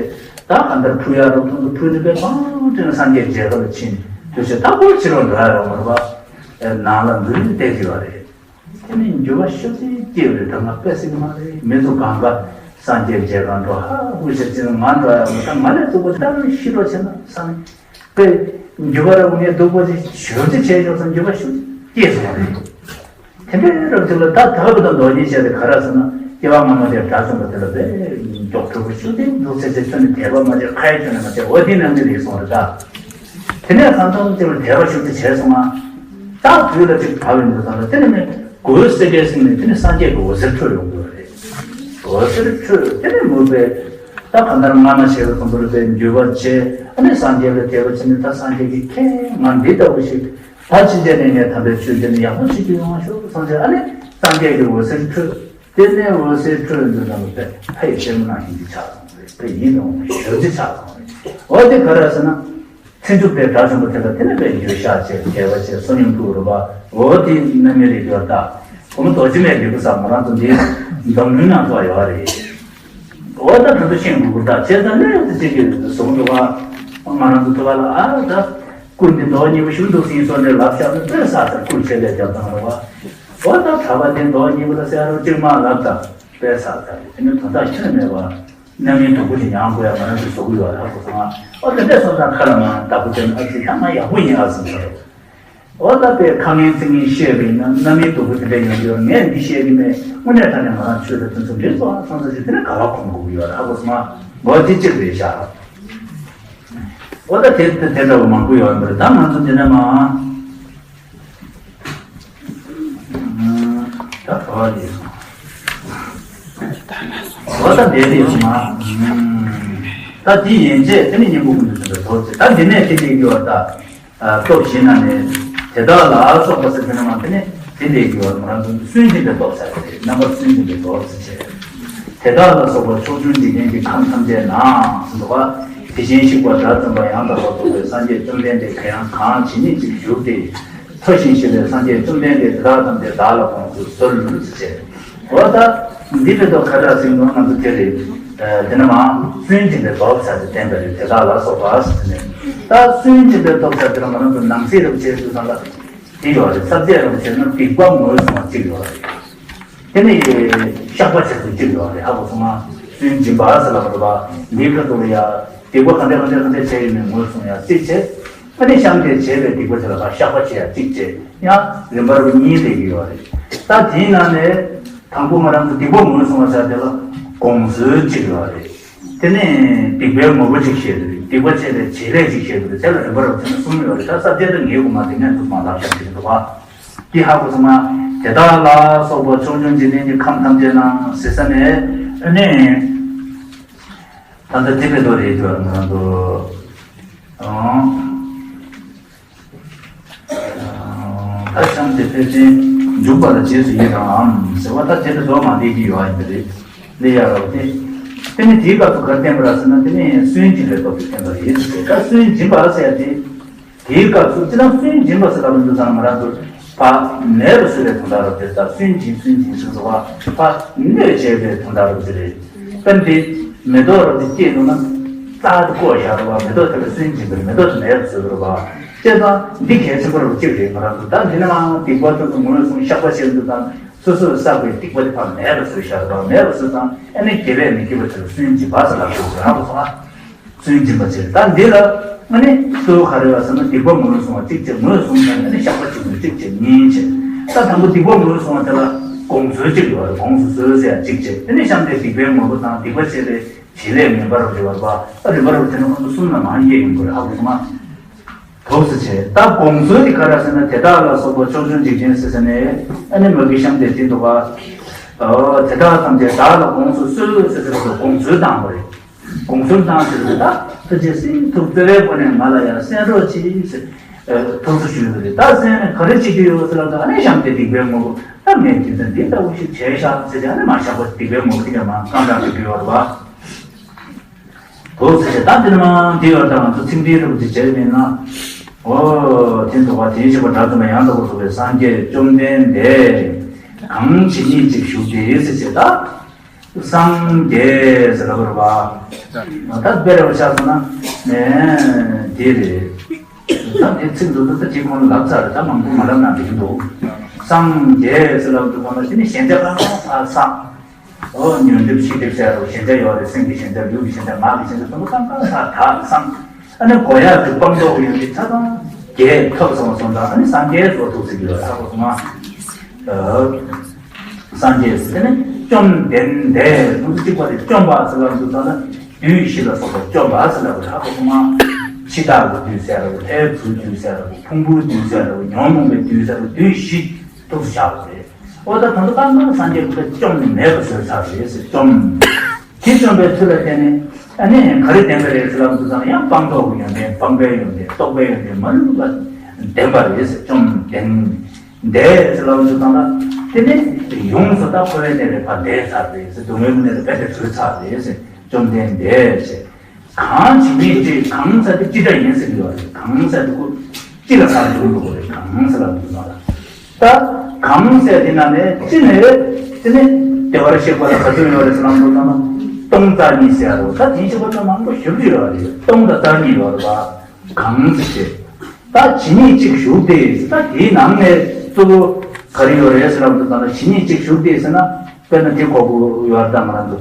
ད་གང་ལྟར་ཕུལ་ཡག་རོགས་ཐོག་ཏུ་ཕུལ་ནས་དཔེ་མང་དྲན་སངས་རྒྱས་མཇལ་ཁ་ལ་ཕྱིན། དུས་ཚོད་ད་བོད་ཕྱི་རོལ་འགྲོ་ཡག་རོགས་མ་རེད་པ། ནང་ལ་འཛུལ་ནས་བསྡད་ཀྱི་ཡོད་རེད། དེ་ནས་འགྱོད་པ་ཤུགས་ཆེ་སྐྱེས་རེད། ད་ང་དཔེ་སྲིད་མ་རེད། མི་ཚོ་གང་ག་སངས་རྒྱས་མཇལ་ཁང་འགྲོ་ཧ་ཧུ་ཞེས་ཅི་ང་འགྲོ་ཡག་མི་ད་ང་ལས་སྡུག་པོ་ད་རུང་ཤི་འགྲོ་བྱས་ན་བསམ། དཔེ་འགྱོད་པ་ར་ངས་སྡུག་པོ་ཅིག་ཞོར་ཅིག་བྱས་ཡོད་བསམ་འགྱོད་པ་ཤུགས་སྐྱེས་སོང་བ་རེད། དེ་འདྲའི་རབ་ཚིག་ལ་ད་ད་བུ་དང་མདོ་གཉིས་བཤད་དེ་ག་རེ་ཟེར་ན། སྐྱེ་བ་སྔ་མ་དེ་དགྲ་བཅོམ་པ་དེ་ལ་དཔེ་མགྱོགས་གྲུབ་པོ་ཤུགས་ལྡན་འདུག་ཚེ་ཚེ་ཁྱོད་ནི་དད་པ་མ་བྱས། ཁ་ཡ་ཁྱོད་ནི་མ་བྱས། འོ་དེ་ནང་གི་རེད་སོང་རེད་ད། དེ་ནས་གང་ལྟར་དེ་ལ་དད་པ་ཤུགས་ཆེ་བྱས་སོང་ང་། ད་དུས་ལ་ཅིག་བབས་ཡོང་དུས་ཙམ་ལ་དེ་ནས་ནི་གོས་སེ་གས་སིང་ནས་དེ་ནས་སངས་རྒྱས་ཀྱི་འོད་ཟེར་འཕྲོས་ཡོང་དགོས་རེད། འོད་ཟེར་འཕྲོས་དེ་ནས་མོས་པས་ད་གང་ལྟར་སྔ་མ་བྱས་པ་དང་པོ་ལ་དཔེ་འགྱོད་པ་བྱས། ཨ་ནི་སངས་རྒྱས་ལ་དད་པ་བྱས་ནས་ད་སངས་རྒྱས་ཀྱིས་ཁྱེད་ང་འདི་ལྟ་བུ་ཞིག་ད་ཕྱིན་ཆད་ནས་ངས་དམ་པའི་ཆོས་འདི་ནི་ཡག་པོ་ཞིག་ཏུ་ཡོང་བ་ཤོག་བསམ་བྱས། ཨ་ནི་སངས་རྒྱས་ཀྱི་འོད་ཟེར་འཕྲོས། དེ་ནས་འོད་ཟེར་འཕྲོས་འདུག་ཙམ་ལ་དཔེ་ཕ་ཡི་སེར་མོ་ནང་བཞིན་གྱི་ཆགས་སོང་རེད། དཔེ་ཡིད་འོང་བའི་ཞོལ་གྱི་ཆགས་སོང་རེད། འོ་དེ་ག་རེ་ཟེར་ན། ཚེ་མཇུག་པའི་དགྲ་བཅོམ་པ་དེ་ལ་དེ་ནས་དཔེ་འགྱོད་བཤགས་བྱས། དད་པ་བྱས། བསོད་སྙོམས་ཕུལ་རོགས་པ། འོ་དེ་རྣམ་སྨིན་རེད་འགྱོད་ད། བུ་མོ་རྡོ་རྗེ་མའི་ལུས་པོ་ཟེར་ང་རང་ཚོ་འདི་འཛམ་གླིང་ནང་ཚོ་ཡོད་རེད། འོ་ད་དེ་ཚོ་ཤེས་དགོས་ཀྱི་རེད་ད། བྱས་ཙང་ནས་དེ་གཅིག་གིས་བཟུང་འདུག་ག་ང་རང་ཚོ་ཐུབ་པ་ལ་ཨ་ད་སྐུ་འདི་མདོག་ཉེས་པོ་ཞིག་འདུག་ཟིན་སོང་ནས་ལབ་བཞག་ན་དཔེ་ས་ཚར་སྐུ་ཆེ་ལས་རྒྱབ་བཏང་རོགས་པ། འོ་ད་གྲྭ་པ་དེ་མདོག་ཉེས་པོ་ལ་ཟེར་རོགས་གཅིག་མ་ལབ་ད་དཔེ་ས་ཚར་རེད། དེ་ནི་དོན་དག་ཁྱོན་མེད་པ། རྣམ་སྨིན་སྡུག་པོ་ཞིག་མྱང་དགོས་ཡ་ང་རང་ཚོ་བཟོ་གི་ཡོད་རེད། ཧ་གོ་སོང་ང་། ཨོ་དེ་འདྲ་སོང་ཙང་ཁ་ལ་མ་བདག་པོ་དེ་ཨ་ཙི་ད་ང་ཡག་པོ་ཡིན་ཨ་ཟེར་ས་རེད། ཨོ་ད་དཔེ་ཁ་ངན་ཚིག་ངན་བཤད་པ་ཡིན་ན་རྣམ་སྨིན་སྡུག་པོ་དེ་འདྲ་ཡོང་གི་ཡོད། ངས་འདི་བཤད་ཀྱི་མེད། དངོས་གནས་དྲང་གནས་ང་རང་ཆོས་དང་དེ་ཚོ་འདྲེས་སོང་ཨ་སོང་ཙང་ཅིག་དེ་ནས་ག་བ་གོམས་དགོས་ཀྱི་ཡོད་རེད། ཧ་གོ་སོང་ང་། འོ་དེ་གཅིག་རེད་ཤག་ཨོ་ད་དེ་དེ་འདྲ་བ་མང་པོ་ཡོད་རེད། ད་ང་ཚོ་འདི་ནས་མ། ད་ག་བ་རེད། འོ་ད་འདི་རེད་སོང་ང་། ད་འདི་ཡན་ཆད་དེ་ནི་སྙིང་པོ་ཀུན་ཏུ་མཐུན་པའི་སྟོབས་ཅེས། ད་འདི་ནས་དེ་འདྲའི་རྒྱུ་བ་ད། སྟོབས་བཞི་ན་ནི་དེ་དག་ལ་སོགས་པ་ཟེར་དེ་ནི་མ་དེ་ནི་དེ་འདྲའི་རྒྱུ་བ་ང་རང་ཚོ་སུན་འབྱིན་པའི་སྟོབས་ཟེར་བ་རེད། རྣམ་པར་སུན་འབྱིན་པའི་སྟོབས་ཟེར་བྱས། དེ་དག་ལ་སོགས་པ་ཕྱོགས་བཅུའི་འཇིག་རྟེན་གྱི་ཁམས་ཐམས་ཅད་ན་ཟེར་འདུག་ག་དེ་བཞིན་གཤེགས་པ་དགྲ་བཅོམ་པ་ཡང་དག་པར་རྫོགས་པའི་སངས་རྒྱས་བཅོམ་ལྡན་འདས་གང་ཡང་གང་ཇི་སྙེད་ཅིག་བཞུགས་ཏེ། མཐོ་ཞིང་གཤེགས་པའི་སངས་རྒྱས་བཅོམ་ལྡན་འདས་དེ་དག་ཐམས་ཅད་བདག་ལ་དགོངས་སུ་གསོལ་ཟེར་བྱས། འོ་ད་འདི་རེད་དོ། ཁ་ཏ་ཟིན་ནོ་ང་ཚོ་དེ་རེད། དེ་ནས་མ་སུན་འབྱིན་པའི་སྟོབས་ཟེར་དེ་བསྟན་པ་རེད། དེ་དག་ལ་སོགས་པ་ཟེར་ནས། ད་སུན་འབྱིན་པའི་སྟོབས་ཟེར་དེ་ལ་ང་རང་ཚོ་ནང་གསེས་རབ་བྱེད་དུ་ཙམ་ལ་དེ་ཡོད་རེད། ས་བཅད་རབ་བྱེད་ན་སྡིག་པ་ངོས་བཟུང་བ་གཅིག་ཡོད་རེད། དེ་ནས་བཤགས་པ་བྱེད་ཚུལ་གཅིག་ཡོད་རེད། ཧ་གོ་སོང་ང་། སུན་འབྱིན་པ་ཟེར་ལབ་པ་རེད་པ། འདིའི་ཁ་ཐུག་ལ་ཡ་སྡིག་པ་ག་འདྲ་ག་འདྲ་ག་འདྲ་བྱས་ཡོད་མེད་ངོས་བཟུང་ཡ་གཅིག་བྱས། ཨ་ནི་བཤམས་ཏེ་བྱས་པའི་སྡིག་པ་དེ་ལ་ཕར་བཤགས་པ་བྱེད་ཡ་གཅིག་བྱས། ཡང་རིམ་པར་གཉིས་སླེབས་ཀྱི་ཡོད་རེད། ད་དེའི་ནང་ནས་དང་པོ་ང་རང་ཚོ་སྡིག་པ་ངོས་བཟུང་བ་ཟེར་དེ་ལ་དགོངས་ཚུལ་གཅིག་ཡོད་རེད། དེ་ནས་སྡིག་པའི་ངོ་བོ་གཅིག་བཤད་དེ་རེད། སྡིག་པ་བྱས་པའི་བྱེད་ལས་གཅིག་བཤད་དེ་རེད། དེ་ལ་རིམ་པར་བྱས་ན་གསུམ་ཡོད་རེད། ད་ས་བཅད་དེ་ངའི་དབུ་མ་དེ་ནས་འདུག་མ་ལབ་བཞག་གི་འདུག་ག་དེ་ཧ་གོ་སོང་ང་། དེ་དག་ལ་སོགས་པ་ཕྱོགས་བཅུའི་འཇིག་རྟེན་གྱི་ཁམས་ཐམས་ཅད་ན་ཟེར་ས་ནས་ཨ་ནི། ད་ལྟ་དེ་བས་མདོ་རེད་དུ་ང་རང་ཚོ། ཨང་། ད་གཤམ་དེ་ཕལ་ཆེར་འཇུག་པ་ལ་རྗེས་སུ་ཡི་རང་ངམ་ཟེར་བ་ད་དེ་འདྲ་མདོ་མ་འདས་ཀྱི་ཡོད་ཨ་ཡིན་པ་རེད། ལས་ཡ་རབ་སྟེ། དེ་ནི་དེའི་སྐབས་སུ་ག་རེ་བསྟན་པ་ར་ཟེར་ན་དེ་ནི་སུན་འབྱིན་པའི་སྟོབས་ཀྱིས་བསྟན་པ་རེད་ཟེར་ཏེ། ད་སུན་འབྱིན་པ་ཟེར་ཡ་དེ། དེའི་སྐབས་སུ་སྤྱིར་བཏང་སུན་འབྱིན་པ་ཟེར་ལབ་པ་འདུག་ཙང་ང་རང་ཚོ་ཕར་མེད་པར་བཟོ་བའི་དོན་དག་རེད། དེ་ལྟར་སུན་འབྱིན་སུན་འབྱིན་ཟེར་བ་ཕར་གནོད་བྱེད་པའི་དོན་དག་རེད་ཟེར་རེད། དཔེར་ན་དེ་མེ་ཏོག་རེད་དེ་སྐྱེས་འདུག་ན་རྩྭ་དེ་བཀོག་བཞག་རེད་བ། མེ་ཏོག་དེ་ལ་སུན་འབྱིན་པ་རེད། མེ་ཏོག་དེ་མེད་པར་བཟོས་པ་རེད་བ། བྱས་ཙང་འདི་གལ་ཆེན་པོ་རེད་བ་གཅིག་རེད། ང་རང་ཚོ་ད་འདི་ནས་མར་སྡིག་པ་དེ་ཚོ་ངོས་བཟུང་བཤགས་པ་བྱས་འདུག་ཙང་སོ་སོས་བསགས་པའི་སྡིག་པ་དེ་ཕར་མེད་པར་བཟོས་བཞག་རེད་བ། མེད་པར་བཟོས་ཙང་ཨ་ནི་དགེ་བས་མི་སྐྱིད་པ་དེ་ལ་སུན་འབྱིན་པ་ཟེར་ལབ་དགོས་རེད། ཧ་གོ་སོང་ཨ། སུན་འབྱིན་པ་བྱེད། ད་འདི་ལ་ཨ་ནི་གཙོ་བོ་ག་རེ་ཡོད་ཟེར་ན་སྡིག་པ་ངོས་བཟུང་བ་གཅིག་བྱས། ངོས་བཟུང་ནས་ཨ་ནི་བཤགས་པ་གཅིག་བྱས། གཅིག་བྱས་གཉིས་བྱས། ད་དང་པོ་སྡིག་པ་ངོས་བཟུང་བ་དེ་ལ་དགོངས་ཚུལ་གཅིག་ཡོད་རེད། དགོངས་སུ་གསོལ་ཟེར་ཡ་གཅིག་བྱས། དེ་ནས་བཤམས་ཏེ་སྡིག་པའི་ངོ་བོ་དང་སྡིག་པ་བྱས་པའི་བྱེད་ལས་ངེས་པར་རེ་བར་བ། ཨ་རེ་བར་བ་དེ་ནི་ཁོང་ཚོ་གསུམ་ལ་མང་ཡས་ཡོང་དགོས་རེད། ཧ་གོ་སོང་ཨ། དོགས་སུ་བྱས། ད་དགོངས་ཚུལ་དེ་ག་རེ་ཟེར་ན་དེ་དག་ལ་སོགས་པ་ཕྱོགས་བཅུའི་འཇིག་རྟེན་ཟེར་ཟེར་ནས་ཨ་ནི་མ་གི་བཤམས་ཏེ་བྲིས་འདུག་ག་དེ་དག་ཐམས་ཅད་བདག་ལ་དགོངས་སུ་གསོལ་ཟེར་ཟེར་བ་དགོངས་ཚུལ་བཏང་བ་རེད། དགོངས་ཚུལ་བཏང་ཟེར་ཏེ། ད་ཐུགས་རྗེ་ཆེ། ཐུགས་བརྩེ་བའི་སྒོ་ནས་ང་ལ་ཡང་གསན་རོགས་གྱིས་ཟེར། ཐུགས་གསོ་ཞུས་པ་རེད། ད་གསན་ནས་ག་རེ་བྱེད་རྒྱུ་ཡོད་ཟེར་ལབ་ད། ཨ་ནི་གཤམ་དེ་སྡིག་པའི་དངོས་པོ། ད་ངས་རྒྱུ་མཚན་འདི་ལྟ་བུ་ཞིག་བྱས་ཤག་ཟེར་ཏེ། ཨ་ནི་མར་བཞག་པ། སྡིག་པའི་དངོས་པོ་དེ་ག་མར་བཀང་བཏང་ཞུ་རྒྱུ་ཡོད་རེད་པ། འོ་ཟེར་ཏེ། ད་དེ་ནས་མར་འདི་ཡོད། ད་ང་ཚོ་ཚིག་འདིའི་རིགས་འདི་བྱས་ནས་ན། འོ་དེ་འདུག་པ། དེ་བཞིན་གཤེགས་པ་དགྲ་བཅོམ་པ་ཡང་དག་པར་རྫོགས་པའི་སངས་རྒྱས་བཅོམ་ལྡན་འདས་གང་ཇི་སྙེད་ཅིག་བཞུགས་ཏེ་ཟེར་བྱས། ད་སངས་རྒྱས་ཟེར་ལབ་པ་རེད་པ། ད་དཔེ་རེད་པ། ཆ་བཞག་ན་ནས་དེ་རེད། ད་དེ་ཚིག་འདུག་ད་དེ་ཁོང་ལབ་ཚར་རེད། ད་མང་པོ་མ་ལབ་ན་འགྲིག་གི་འདུག་སངས་རྒྱས་ཟེར་ལབ་འདུག་པ་ན། དེ་ནི་ཞེན་ཆགས་གང་གང་ས་ས། འོ་ཉོན་སྒྲིབ་ཤེས་སྒྲིབ་ཟེར་རོ། ཞེན་ཆགས་ཡོད་རེད། སེམས་ཀྱི་ཞེན་ཆགས། ལུས་ཀྱི་ཞེན་ཆགས། ངག་གི་ཞེན་ཆགས། དུམ་བུ་གང་གང་ས་ད་སངས། ཨ་ནི་གོ་ཡག་གི་སྤངས་རྟོགས་ཡོན་ཏན་ཆ་ཚང་རྒྱས་ཐོབ་སོང་སོང་ཙང་། ཨ་ནི་སངས་རྒྱས་སུ་ཐུགས་སྲིད་ཀྱི་ཡོད་ས་གོ་སོང་ང་། སངས་རྒྱས་ཟེར་ནས་བཅོམ་ལྡན་འདས། ཐུགས་སུ་གཅིག་པ་རེད། བཅོམ་པ་ཟེར་ལབ་འདུག་ཙང་ན། བདུད་བཞི་ལ་སོགས་པ་བཅོམ་པ་ཟེར་ལབ་པ་རེད་ཧ་གོ་སོང་ང་། འཆི་བདག་གི་བདུད་ཟེར་རོ། ལྷའི་བུའི་བདུད་ཟེར་རོ། ཕུང་པོའི་བདུད་ཟེར་རོ། ཉོན་མོངས་པའི་བདུད་ཟེར་རོ། བདུད་བཞི་ཐུགས་སུ་བཞག་པ་རེད། འོ་ད་ད་ལྟ་གང་གང་སངས་རྒྱས་ཀྱིས་བཅོམ་ནས་མེད་པ་བཟོས་ཚར་རེད་ཟེར། བཅོམ། དེ་བཅོམ་པའི་ཚུལ་ལ་བརྟེན་ནས། ཨ་ནི་ག་རེ་ལྡན་པ་རེད་ཟེར་ལབ་འདུག་ཙང་། ཡང་སྤངས་རྟོགས་ཀྱི་ཡོན་ཏན། སྤངས་པའི་ཡོན་ཏན། རྟོགས་པའི་ཡོན་ཏན་མ་ལུས་པ་ལྡན་པ་རེད་ཟེར། བཅོམ་ལྡན་འདས་ཟེར་ལབ་འདུག་ཙང་ལ། དེ་ནས་ཡོངས་སུ་ད་འཁོར་བའི་གནས་ལས་ཕར་འདས་ཚར་རེད་ཟེར། སྡུག་བསྔལ་གྱི་གནས་ལས་རྦད་དེ་གྲོལ་ཚར་རེད་ཟེར། བཅོམ་ལྡན་འདས་ཟེར། གང་ཇི་སྙེད་ཅིག། གང་ཟེར་དེ་ཅི་འདྲ་ཡིན་ཟེར་གྱི་ཡོད་རེད། གང་ཟེར་དེ་ཁོ་ཅི་ལ་ཕར་འགྱུར་འགྲོ་གི་རེད། གང་ཟེར་ལབ་འདུག་ཙང་ལ། ད་གང་ཟེར་དེ་ནང་ནས་ཅི་ནས་དེ་ནས་བདེ་བར་གཤེགས་པ་ལ་ག་ཚོད་ཡོད་རེད་ཟེར་ལབ་འདུག་ཙང་ན། སྟོང་རྩ་གཉིས་ཟེར་རོ། ད་དེ་ཞིག་པ་ད་མང་པོ་ཞེ་པོ་ཅིག་ཡོད་རེད། སྟོང་དང་རྩ་གཉིས་ཡོད་རེད་པ། གང་ཟེར་ཏེ། ད་ཇི་སྙེད་ཅིག་བཞུགས་ཏེ། ད་དེའི་ནང་ནས་གཙོ་བོ་ག་རེ་ཡོད་རེད་ཟེར་ལབ་འདུག་ཙང་ན། ཇི་སྙེད་ཅིག་བཞུགས་ཏེ་ཟེར་ན། དཔེར་ན་དེ་གོ་དགོས་ཡོད་རེད། ད་ང་རང་ཚོ།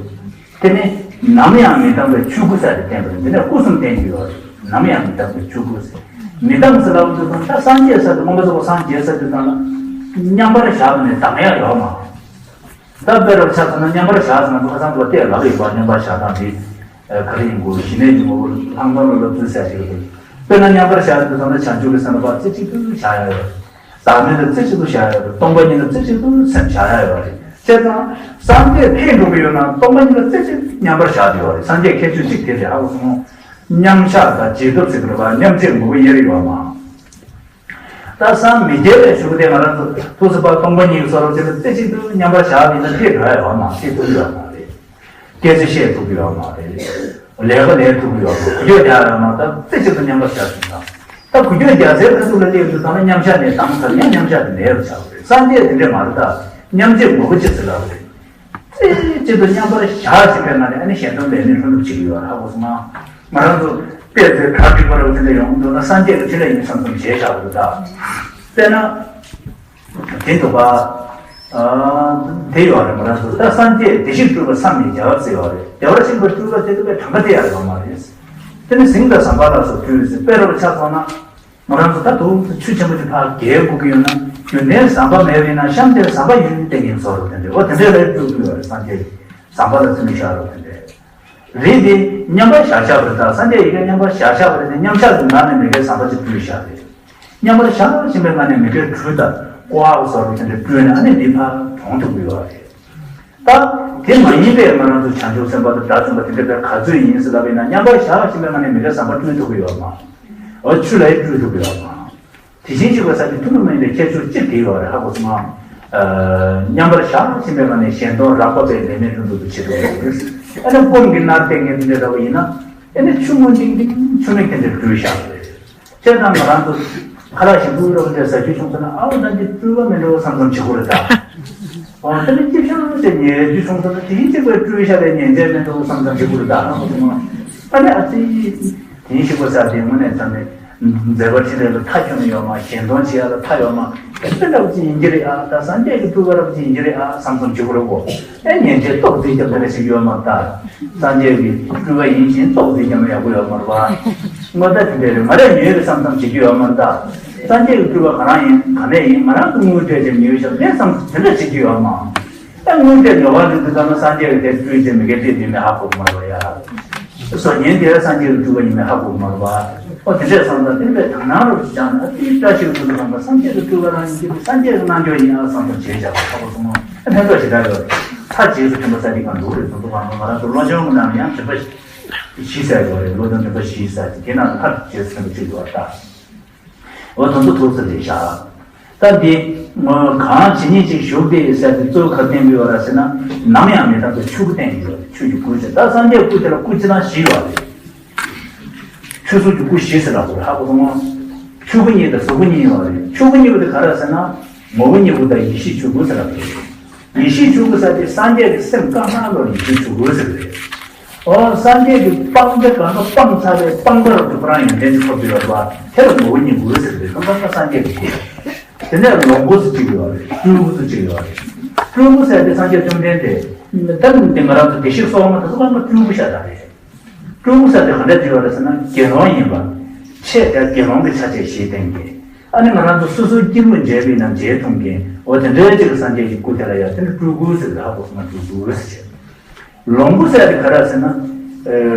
དེ་ནི་ནམ་ཡང་མི་གཏང་བའི་ཆོས་སྐུ་ཟེར་དེ་བསྟན་པ་རེད། འདི་ནས་སྐུ་གསུམ་བསྟན་གྱི་ཡོད་རེད། ནམ་ཡང་མི་གཏང་བའི་ཆོས་སྐུ་ཟེར། མི་གཏང་ཟེར་ལབ་དུས་ཙང་། ད་སངས་རྒྱས་ཟེར་དུས། མངོན་པར་རྫོགས་པར་སངས་རྒྱས་ཟེར་དུས་ཙང་ལ། མཉམ་པར་བཞག་ནས་གཏང་ཡག་ཡོད་མ་རེད། ད་དཔེར་ཆ་བཞག་ན། མཉམ་པར་བཞག་ཟེར་ན་ཁ་སང་དུ་བལྟས་ལབ་ཡོད་པ། མཉམ་པར་བཞག་སྟངས་འདི་ག་རེ་ཡིན་དགོས། ཞི་གནས་ཀྱི་ངོ་བོ་ལྷག་མཐོང་ལ་སློབ་ཚུལ་ཟེར་ཞིག་རེད། དཔེར་ན་མཉམ་པར་བཞག་དུས་ཙང་ལ། བྱང་ཆུབ་ཀྱི་སེམས་ལ་ཕར་རྩེ་གཅིག་ཏུ་བཞག་ཡག་ཡོད་རེད། བདག་མེད་ལ་རྩེ་གཅིག་ཏུ་བཞག་ཡོད་རེད། སྟོང་པ་ཉིད་ལ་རྩེ་གཅིག་ཏུ་སེམས་བཞག་ཡ་ཡོད་རེད། བྱས་ཙང་སངས་རྒྱས་ཁེགས་འགྲོ་གི་ཡོད་ན། སྟོང་པ་ཉིད་ལ་རྩེ་གཅིག་མཉམ་པར་བཞག་དེ་ཡོད་རེད། སངས་རྒྱས་ཁེགས་ཆོས་གཅིག་དེ་རེད། ཧ་གོ་སོང་། མཉམ་བཞག་དང་རྗེས་ཐོབ་ཟེར་གི་རེད་པ། མཉམ་རྗེས་ངོ་བོ་དབྱེར་ཡོད་མ། ད་སངས་མི་རྒྱས་པའི་གཞུག་དེ་ང་རང་ཚོ་ཐུགས་སུ་པ་སྟོང་པ་ཉིད་ཀྱི་སོ་རབ་དེ་ལ་རྩེ་གཅིག་ཏུ་མཉམ་པར་བཞག་ཡིན་ན། དེ་འགྲོ་ཡ་ཡོད་མ། དེ་ཐུབ་ཡོད་མ་རེད། སྐད་ཆ་བཤད་ཐུབ་ཀྱི་ཡོད་མ་རེད། ལས་ཀ་ལས་ཐུབ་ཀྱི་ཡོད་མ་རེད། འགུལ་སྐྱོད་རྒྱག་ཡོད་མ། ད་རྩེ་གཅིག་ཏུ་མཉམ་པར་བཞག་ཟིན་ཙང་། ད་འགུལ་སྐྱོད་རྒྱག་སའི་ཁ་ཐུག་ལ་སླེབས་དུས་ཙང་ན། མཉམ་བཞག་ནས་བཏང་ཚར་ཡང་མཉམ་བཞག་དེ་མེད་པ་ཆགས་པ་རེད། སངས་རྒྱས་དེ་འདྲས་མ་རེད། ད་མཉམ་རྗེས་ངོ་བོ་གཅིག་ཟེར་ལབ་པ་རེད། རྩེ་གཅིག་ཏུ་མཉམ་པར་བཞག་ཟིན་པའི་ངང་ནས། ཨ་ནི་གཞན་དོན་ལས་ནི་ལྷུན་གྲུབ་བྱེད་ཀྱི་ཡོད་རེད། ཧ་གོ་སོང་ང་། ང་རང་ཚོ་དཔེ་མཛོད་ག་འགྲིག་པ་རེད་པ། དེ་འདྲ་ཡོང་འདུག་ན། སངས་རྒྱས་ཀྱི་ཕྲིན་ལས་ཡིན་བསམ་བསམ་བྱས་བཞག་པ་རེད། ད་དཔེར་ན། དེ་འདུག་པ། ཨ། དེ་ཡོད་རེད། ང་རང་ཚོ་ད་སངས་རྒྱས་བདེ་གཤེགས་སྤྲུལ་པ་བསམ་ཡས་རྒྱལ་བ་ཟེར་ཡོད་རེད། བདེ་བར་གཤེགས་པ་སྤྲུལ་པ་དེ་ཚོ་དཔེ་གྲངས་ཀ་དེ་ཡང་ཡོད་མ་རེད། དེ་ནི་གཟིངས་དང་ཟམ་པ་ལ་སོགས་སྤྲུལ་ཟེར། དཔེ་རོགས་ཆ་མཚོན་ན། ང་རང་ཚོ་ད་དུང་ཆུ་ཆེན་པོ་དེ་ཕར་བརྒལ་དགོས་ཀྱི་ཡོད་ན། རྒྱུན་ལྡན་ཟམ་པ་མེད་པ་ཡིན་ན། གཤམ་དེར་ཟམ་པ་ཡོད་ནི་བསྟན་གྱི་བཟོ་འདྲ་དེ་འདྲ། འོ་དེ་འདྲ་ལ་སྤྲུལ་དགོས་ཡོད་རེད། སངས་རྒྱས་ཟམ་པ་ལ་བརྩི་མི་བཞག་རོགས་དེ་འདྲ། རེད་དེ། མཉམ་པར་བཞག་བཞག་པ་རེད། ད་སངས་རྒྱས་ཡི་གེ་མཉམ་པར་བཞག་བཞག་པ་རེད་དེ། མཉམ་བཞག་གི་ངང་ནས་མི་དགེ་བའི་ཟམ་པ་ཅིག་སྤྲུལ་བཞག་རེད། མཉམ་པར་བཞག་བཞིན་པའི་ངང་ནས་མི་དགེ་བའི་གྲུ་དང་ཀོ་བ་སོགས་དེ་འདྲ་སྤྲུལ་ནས། ཨ་ནི་འདི་ཕར་གྲོངས་ཐུབ་ཀྱི་ཡོད་རེད། ད་དེ་མ་ཡིན་པའི་ང་རང་ཚོ་བྱང་ཆུབ་སེམས་དཔའ་དང་དགྲ་བཅོམ་པ་དེ་འདྲ་བའི་ག་ཚོད་ཡིན་ཟེར་ལབ་པ་ཡིན་ན། མཉམ་པར་བཞག་བཞིན་པའི་ངང་ནས་མི་དགེ་བའི་ཟམ་པ་སྤྲུལ་ཐུབ་ཀྱི་ཡོད་མ། འོ་ཆུ་ལ་ཡང་སྤྲུལ་ཐུབ་ཀྱི་ཡོད་མ། དེ་བཞིན་གཤེགས་པ་སངས་རྒྱས་ཐུན་མོང་མ་ཡིན་པའི་ཁྱད་ཆོས་གཅིག་དེ་ཡོད་རེད། ཧ་གོ་སོང་ངམ། མཉམ་པར་བཞག་བཞིན་པའི་ངང་ནས་གཞན་དོན་རགས་པ་པའི་ལས་ནི་ལྷུན་གྲུབ་ཏུ་བྱེད་ཐུབ་པ་རེད། ཨ་ནི་སྐོམ་གྱིས་མནར་ཏེ་ངལ་དུ་འདྲ་བ་ཡིན་ན། ཨ་ནི་ཆུ་སྔོན་ཏིང་ཏིང་ཆུ་མིག་དེ་འདྲ་སྤྲུལ་བཞག་པ་རེད། བྱས་ཙང་ང་རང་ཚོ་ཁ་ལག་ཞིམ་པོ་རོ་འདྲ་ཟ་རྒྱུ་བྱུང་སོང་ན། ཨའོ་ད་འདི་སྤྲུལ་པ་མིན་འགྲོ་བསམ་བསམ་བྱེད་དགོས་རེད་ད། འོ་དེ་ནི་ཅི་བྱུང་ཟེར་ཉལ་རྒྱུ་བྱུང་སོང་ན། དེ་ཡིན་གཅིག་པའི་སྤྲུལ་བཞག་པའི་ཉལ་འདྲ་མིན་འགྲོ་བསམ་བསམ་བྱེད་དགོས་རེད་ད། ཨ་ནི་ཨ་ཙི། དེ་ཡིན་གཤེགས་པ་སངས་རྒྱས་དངོས་གནས་ཙམ་ནས་མཛད་པ་ཕྲིན་ལས་ལ་མཐའ་ཁྱོན་ནས་ཡོད་མ། གཞན་དོན་བྱེད་ཡ་ལ་མཐའ་ཡོད་མ། དེ་འདྲ་བ་ཅིག་ཡིན་གྱི་རེད་ཨ། ད་སངས་རྒྱས་ཀྱི་སྤྲུལ་པ་འདྲ་བ་ཅིག་ཡིན་གྱི་རེད་ཨ་བསམ་བསམ་བྱེད་དགོས་རེད་གོ། ཨེ་ཉན་ཆེ་ཏོག་ཙིག་ཀྱང་དེ་འདྲ་ཞིག་ཡོད་མ་རེད་ད། སངས་རྒྱས་ཀྱི་སྤྲུལ་པ་ཡིན་ཕྱིན་ཏོག་ཙིག་ཀྱང་ཡག་པོ་ཡོད་མ་རེད་པ། དངོས་བརྡ་དེ་འདྲ་རེད། ང་རང་ཉོས་རེད་བསམ་བསམ་བྱེད་རྒྱུ་ཡོད་མ་རེད་ད། སངས་རྒྱས་ཀྱི་སྤྲུལ་པ་ག་རང་ཡིན། ག་ནས་ཡིན། ང་རང་གི་དངོས་འབྲེལ་ཅིག་ཉོས་ཤག་ངས་བསམ་དེ་འདྲ་བྱེད་རྒྱུ་ཡོད་མ། ད་དངོས་འབྲེལ་ཉོ་བ་ལེན་དུས་ཙམ་ན་སངས་རྒྱས་ཀྱི་དེ་སྤྲུལ་ཅིག་མི་དགེ་སྤྲད་དེ་མི་ཧ་གོ་གི་མ་རེད་པ་ཡ། བཟོ་ཉན་དེ་སངས་རྒྱས་ཀྱི་སྤྲུལ་པ་ཡིན་མིན་ཧ་གོ་གི་མ་རེད་པ། ཨོ་དེ་འདྲས་བསམ་ཙང་དེ་འདྲས་དག་སྣང་རུ་སྦྱངས་ན། དེའི་བཀྲ་ཤིས་ཀྱི་སྐུ་གསུང་ཐུགས་ཀྱི་སངས་རྒྱས་ཀྱི་སྤྲུལ་པ་རང་ཡིན་གྱི། སངས་རྒྱས་ཀྱི་རྣལ་འབྱོར་ཡིན་ཨ་བསམ་ཙམ་བྱས་བཞག་པ་ཧ་གོ་སོང་ངོ་། ཨ་ཕན་ཐོགས་ཞེ་དྲག་ཡོད་རེད། ཚར་རྗེས་སུ་མཐུན་པ་ས་ཏིག་གང་འདུག་རེད། དེ་ཚོ་གང་རུང་ང་རང་ཚོ་བློ་སྦྱོང་གི་ནང་ལ་ཡང་དྲན་པ་ཞིག་བཞི་ཟེར་དགོས་རེད། བློ་དོན་རིམ་པ་བཞི་ཟེར་དེ་དེ་ནང་ལ་ཕར་བྱས་ཟིན་པ་ཅིག་འདུག་བ་ད། འོ་དོན་དུ་ཐུགས་སུ་རེད་བཞག་ད་འདི་ངོ་གང་ཇི་སྙེད་ཅིག་བཞུགས་ཏེ་ཟེར་ཏེ་གཙོ་བོ་ག་བསྟན་གྱི་ཡོད་རེད་ཟེར་ན། ནམ་ཡང་མི་ཐར་པའི་ཆོས་སྐུ་བསྟན་གྱི་ཡོད་རེད། ཆོས་ཀྱི་སྐུ་ཟེར་ད་སངས་རྒྱས་སྐུ་དེ་ལ་སྐུ་སྤྱི་དང་བཞི་ཡོད་རེད། ཆོས་གསུམ་གྱི་སྐུ་བཞི་ཟེར་ལ་གོ་ཧ་གོ་སོང་ངོ་། ཆོས་སྐུ་གཉིས་དང་གཟུགས་སྐུ་གཉིས་ཡོད་རེད། ཆོས་སྐུ་གཉིས་པོ་དེ་ག་རེ་ཟེར་ན། ངོ་བོ་ཉིད་སྐུ་དང་ཡེ་ཤེས་ཆོས་སྐུ་ཟེར་ལ་གོ་ཡེ་ཤེས་ཆོས་སྐུ་ཟེར་དེ་སངས་རྒྱས་ཀྱི་སེམས་བཀའ་གནང་ལོ་ཡེ་ཤེས་ཆོས་སྐུ་ཟེར་རེད། འོ་སངས་རྒྱས་ཀྱི་སྤང་བྱ་གང་ག་སྤངས་ཚར་བའི་སྤངས་པ་རབ་ཏུ་ཁོ་རང་ཡོན་ཏན་གྱི་ཐོབ་ཏུ་ཡོད་པ་དེ་ལ་ངོ་བོ་ཉིད་སྐུ་ཟེར་རེད། ཁོ་སྤངས་པ་སངས་རྒྱས་ཀྱི་སྐུ། དེ་ནས་ལོངས་སྐུ་ཟེར་གཅིག་ཡོད་རེད། སྤྲུལ་སྐུ་ཟེར་གཅིག་ཡོད་རེད། སྤྲུལ་སྐུ་ཟེར་དེ་སངས་རྒྱས་བཅོམ་ལྡན་འདས་ད་ནི་ང་རང་ཚོ་བདེ་གཤེགས་སོགས་མ་དེ་ཚོ་ཚང་མ་སྤྲུལ་སྐུ་ཤ་སྟག་རེད། སྤྲུལ་སྐུ་ཟེར་དེ་ག་འདྲ་བརྗོད་པ་རེད་ཟེར་ན་དགེ་སློང་ཡིན་པ། ཆེས་དེ་དགེ་སློང་གི་ཆ་བྱད་བཞི་ལྡན་གྱི། ཨ་ནི་ང་རང་ཚོ་སོ་སོའི་སྐྱེས་བུ་མཇལ་བས་ན་མཇལ་ཐུབ་མཁན་འོ་དེ་འདྲའི་ཅིག་སངས་རྒྱས་ཀྱི་སྐུ་དེ་ལ་ཡང་དེ་ནི་སྤྲུལ་སྐུ་ཟེར་ལ་ཧ་གོ་སོང་ན་སྤྲུལ་སྐུ་ཟེར་བྱས། ལོངས་སྐུ་ཟེར་དེ་ག་རེ་ཟེར་ན།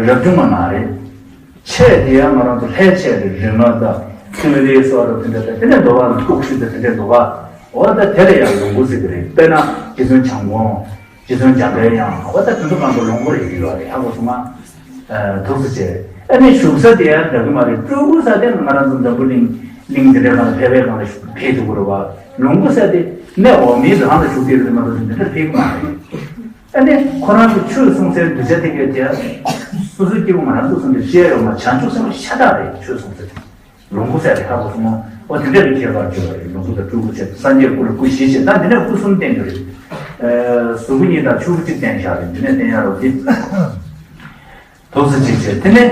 རབ་བྱུང་མ་མ་རེད། ཆེས་དེ་ཡང་ང་རང་ཚོ་ལྷའི་ཆས་རེད། རིག་སྔགས་དང་ཐུན་རེད་སོགས་རེད། དེ་འདྲ་དང་དེ་ནས་འགྲོ་བ་ལ་དཀྲུག་ཤུགས་དང་དེ་འདྲའི་འགྲོ་བ་འོ་ད་དེ་ལ་ཡང་ལོངས་སྐུ་ཟེར་གི་རེད། དཔེར་ན་རྗེ་བཙུན་བྱམས་མགོན། རྗེ་བཙུན་འཇམ་པའི་དབྱངས། འོ་ད་དེ་ཚོ་གང་ག་ལོངས་སྐུ་རེད་ཡོད་རེད། ཧ་གོ་སོང་ང་། ཐུགས་སུ་ཆེ། ཨ་ནི་བཞུགས་ས་དེ་ཡང་འདྲ་གི་མ་རེད། སྤྲུལ་སྐུ་ས་དེ་ང་རང་ཚོ་འཛམ་བུ་གླིང་གླིང་འདི་འདྲའི་སྒང་ལ་ཕལ་པའི་སྒང་ལ་བཞུགས་ཕེབས་ཐུབ་ཀྱི་རེད་བ། ལོངས་སྐུ་ས་དེ་གནས་འོག་མིན་རང་ལ་བཞུགས་ཀྱི་རེད་མ་གཏོགས་འདི་འདྲར་ཕེབས་ཀྱི་མ་རེད། ཨ་ནི་ཁོ་རང་གི་ཆོས་གསུང་སའི་གདུལ་བྱ་དེ་གས་དེ་སོ་སོའི་སྐྱེ་བོ་ང་རང་ཚོ་གསུང་དེ་བཤད་ཡོད་མ། བྱང་ཆུབ་སེམས་དཔའ་ཤ་སྟག་རེད། ཆོས་གསུང་ས་དེ། ལོངས་སྐུ་ཟེར་ཏེ་ཧ་གོ་སོང་ངོ་། འོ་དེ་འདྲ་གི་ཁྱད་པར་བརྗོད་པ་རེད། ལོངས་སྐུ་དང་སྤྲུལ་སྐུ་བྱས་སངས་རྒྱས་སྐུ་ལ་སྐུ་བཞི་བྱས་ད་འདི་ནས་སྐུ་གསུམ་བསྟན་གྱི་རེད། གཟུགས་སྐུ་གཉིས་དང་ཆོས་སྐུ་གཅིག་བསྟན་བཞག་རེད། འདི་ནས་བསྟན་ཡ་རོགས་དེ། དུག་སེལ་གཅིག་བྱས་དེ་ནས་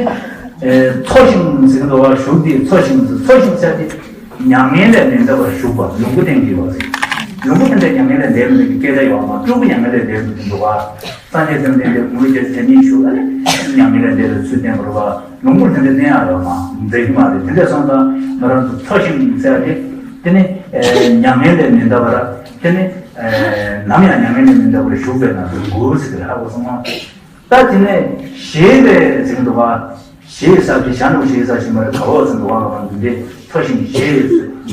འཚོ་ཞིང་ཟེར་གྱི་འདུག་བ། གཞུང་འདིའི་འཚོ་ཞིང་ཟེར། འཚོ་ཞིང་ཟེར་དེ་མྱ་ངན་ལས་མི་འདའ་བར་བཞུགས་པ་ལོངས་སྐུ་བསྟན་གྱི་ཡོད་རེད། ལོངས་སྐུ་དེ་འདྲ་མྱ་ངན་ལས་འདས་མི་འདུག་གི་སྐད་ཆ་ཡོད་མ། སྤྲུལ་སྐུ་མྱ་ངན་ལས་འདས་མི་འདུག་བ། སངས་རྒྱས་བཅོམ་ལྡན་འདས་དངོས་ཀྱི་དེ་ཉིད་བཞུགས་ཨ་ནི་མྱ་ངན་ལས་འདས་པའི་ཚུལ་བསྟན་པ་རེད་བ། ལོངས་སྐུར་དེ་འདྲ་བསྟན་ཡག་ཡོད་མ་མཛད་ཀྱི་མ་རེད། དེ་འདྲ་སོང་ཙང་ང་རང་ཚོ་འཚོ་ཞིང་ཟེར་ཏེ་དེ་ནི་མྱ་ངན་ལས་མི་འདའ་བར་དེ་ནི་ནམ་ཡང་མྱ་ངན་ལས་མི་འདའ་བར་བཞུགས་པས་ན་ལོངས་སྐུ་ཟེར་གི་རེད། ཧ་གོ་སོང་ང་། ད་དེ་ནས་ཞེས་པའི་ཟེར་གི་འདུག་བ། ཞེས་ཟེར་གི་ཞེ་ནུ་ཞེས་ཟེར་བཞིན་པ་རེད། ག་འོག་ཟེར་འདུག་བ། ང་རང་ཚོ་འདི་འཚོ་ཞིང་ཞེས་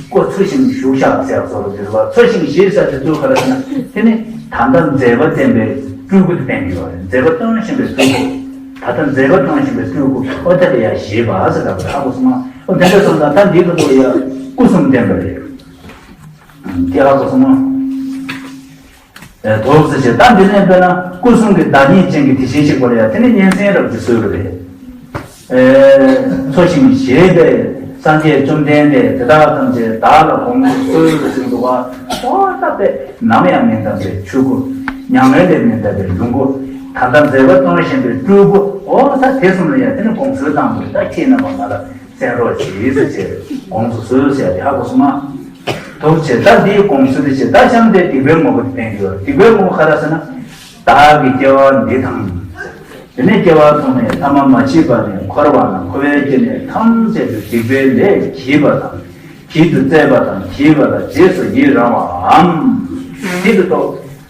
ཀོ་འཚོ་ཞིང་བཞུགས་ཤག་ཟེར་བཟོ་རུ་འདུག་བ། འཚོ་ཞིང་ཞེས་ཟེར་དེ་ཚོ་ག་རེ་ཟེར་ན་དེ་ནི་ད་ལྟ་མཛད་པ་བསྟན་པའི་སྤྲུལ་སྐུ་དེ་བསྟན་གྱི་ཡོད་རེད། མཛད་པ་སྟོན་བཞིན་པའི་སྤྲུལ་སྐུ། ད་ལྟ་མཛད་པ་སྟོན་བཞིན་པའི་སྤྲུལ་སྐུ་ཨོ་ད་དེ་ཡ་ཞེས་པ་ཟེར་ལབ་པ་ཧ་གོ་སོང་ང་། ཨོ་དེ་འདྲ་སོང་ཙང་ད་འདི་གི་ཐོག་ཡ་སྐུ་གསུམ་བསྟན་པ་རེད། དེ་ཧ་གོ་སོང་ང་། དུག་སེལ་བྱས། ད་འདི་ནས་དཔེར་ན་སྐུ་གསུམ་གྱི་བདག་ཉིད་ཅན་གྱི་དེ་བཞིན་གཤེགས་པ་ལ་ཡང་དེ་ནི་སྙན་གསན་རབ་ཀྱིས་གསོལ་བ་རེད། འཚོ་ཞིང་གཞེས་པའི་སངས་རྒྱས་བཅོམ་ལྡན་འདས་དེ་དག་ཐམས་ཅད་བདག་ལ་དགོངས་སུ་གསོལ་ཟེར་འདུག་བ། ཨོ་ད་དཔེ་ནམ་ཡང་མི་འདའ་བའི་ཆོས་སྐུ། མྱ་ངན་ལས་མི་འདའ་བའི་ལོངས་སྐུ། ད་ལྟ་མཛད་པ་སྟོན་བཞིན་པའི་སྤྲུལ་སྐུ། ཨོ་ད་དེ་གསུམ་ལ་ཡང་དེ་ནི་དགོངས་སུ་གསོལ་བཏང་དགོས། ད་ཁྱེད་རྣམ་པ་ང་ལ་གསན་རོགས་གྱིས་ཟེར་བྱས་དགོངས་སུ་གསོལ་ཟེར་ཡ་དེ་ཧ་གོ་སོང་ང་། དུག་སེལ་བྱས། ད་འདིའི་དགོངས་སུ་དེ་བྱས་ད་གཤམ་དེ་སྡིག་པའི་ངོ་བོ་དེ་བསྟན་གྱི་ཡོད། སྡིག་པའི་ངོ་བོ་ག་རེ་ཟེར་ན། བདག་གི་སྐྱེ་བ་འདི་དང་། དེ་ནས་སྐྱེ་བ་ཐོག་མའི་ཐ་མ་མ་མཆིས་པ་ནས་འཁོར་བ་ན་འཁོར་བའི་སྐྱེ་གནས་ཐམས་ཅད་དུ་སྡིག་པའི་ལས་བགྱིས་པ་དང་། བགྱིད་དུ་སྩལ་བ་དང་བགྱིས་པ་ལ་རྗེས་སུ་ཡི་རང་བའམ། དེ་དུ་ཐོག་